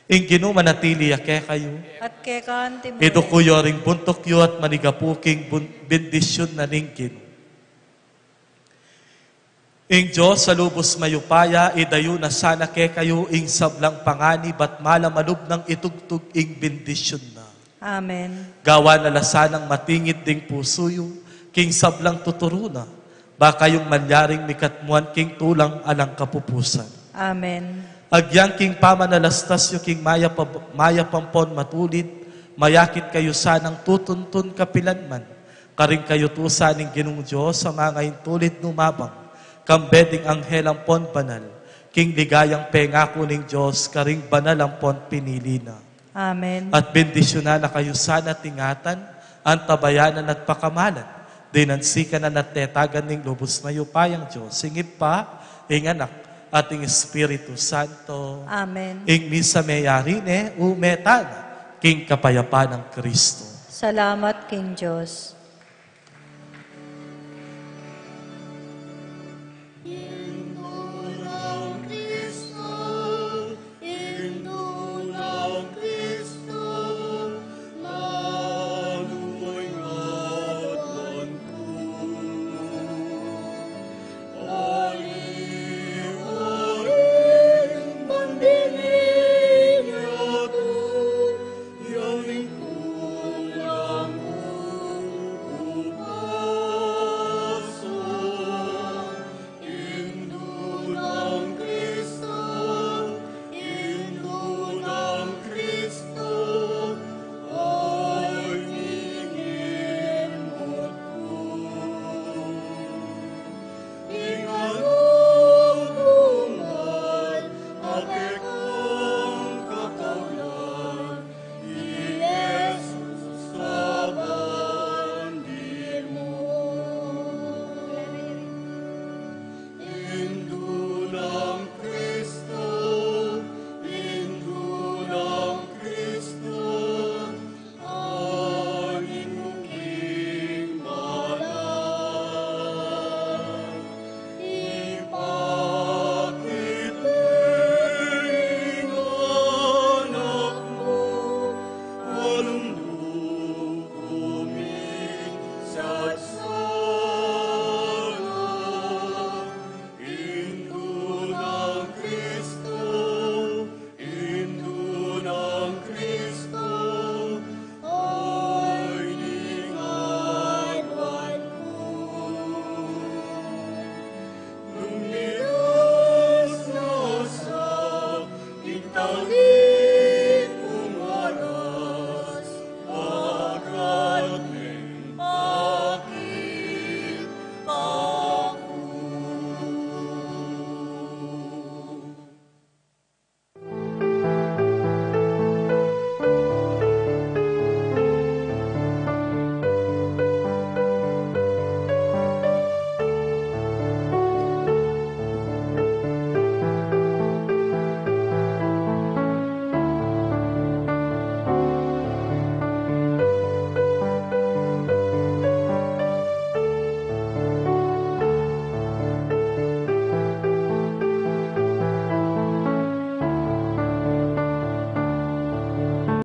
Ing Ginu manatili ya kekayu. At keka antimu. Iduku yu ring buntuk yu at manigapu king bun-, bendisyun na ning Ginu. Ing Dios a lubus mayupaya, idayu na sana kekayu ing sablang panganib at malamalub nang itugtug ing bendisyun na. Amen. Gawan na la sanang matingid ding pusu yu king sablang tuturu na, ba kayung malyaring mikatmuan king tulang alang kapupusan. Amen. Agyang king pamanalastas yu king mayap-, mayap ampon matulid, mayakit kayu sanang tutuntun kapilanman karing kayutusan ning Ginung Dios a mangaintulid nu mabang, kambe ding anghel ampon banal, king ligayang pengaku ning Dios karing banal ampon pinili na. Amen. At bendisyunan na kayu sana at ingatan, antabayanan at pakamalan, ding ansikan at tetagan ning lubus mayupayang Dios, ing Ibpa, ing Anak, at ing Espiritu Santo. Amen. Ing misa meyari ne, ume tana king kapayapan nang Kristo. Salamat king Dios.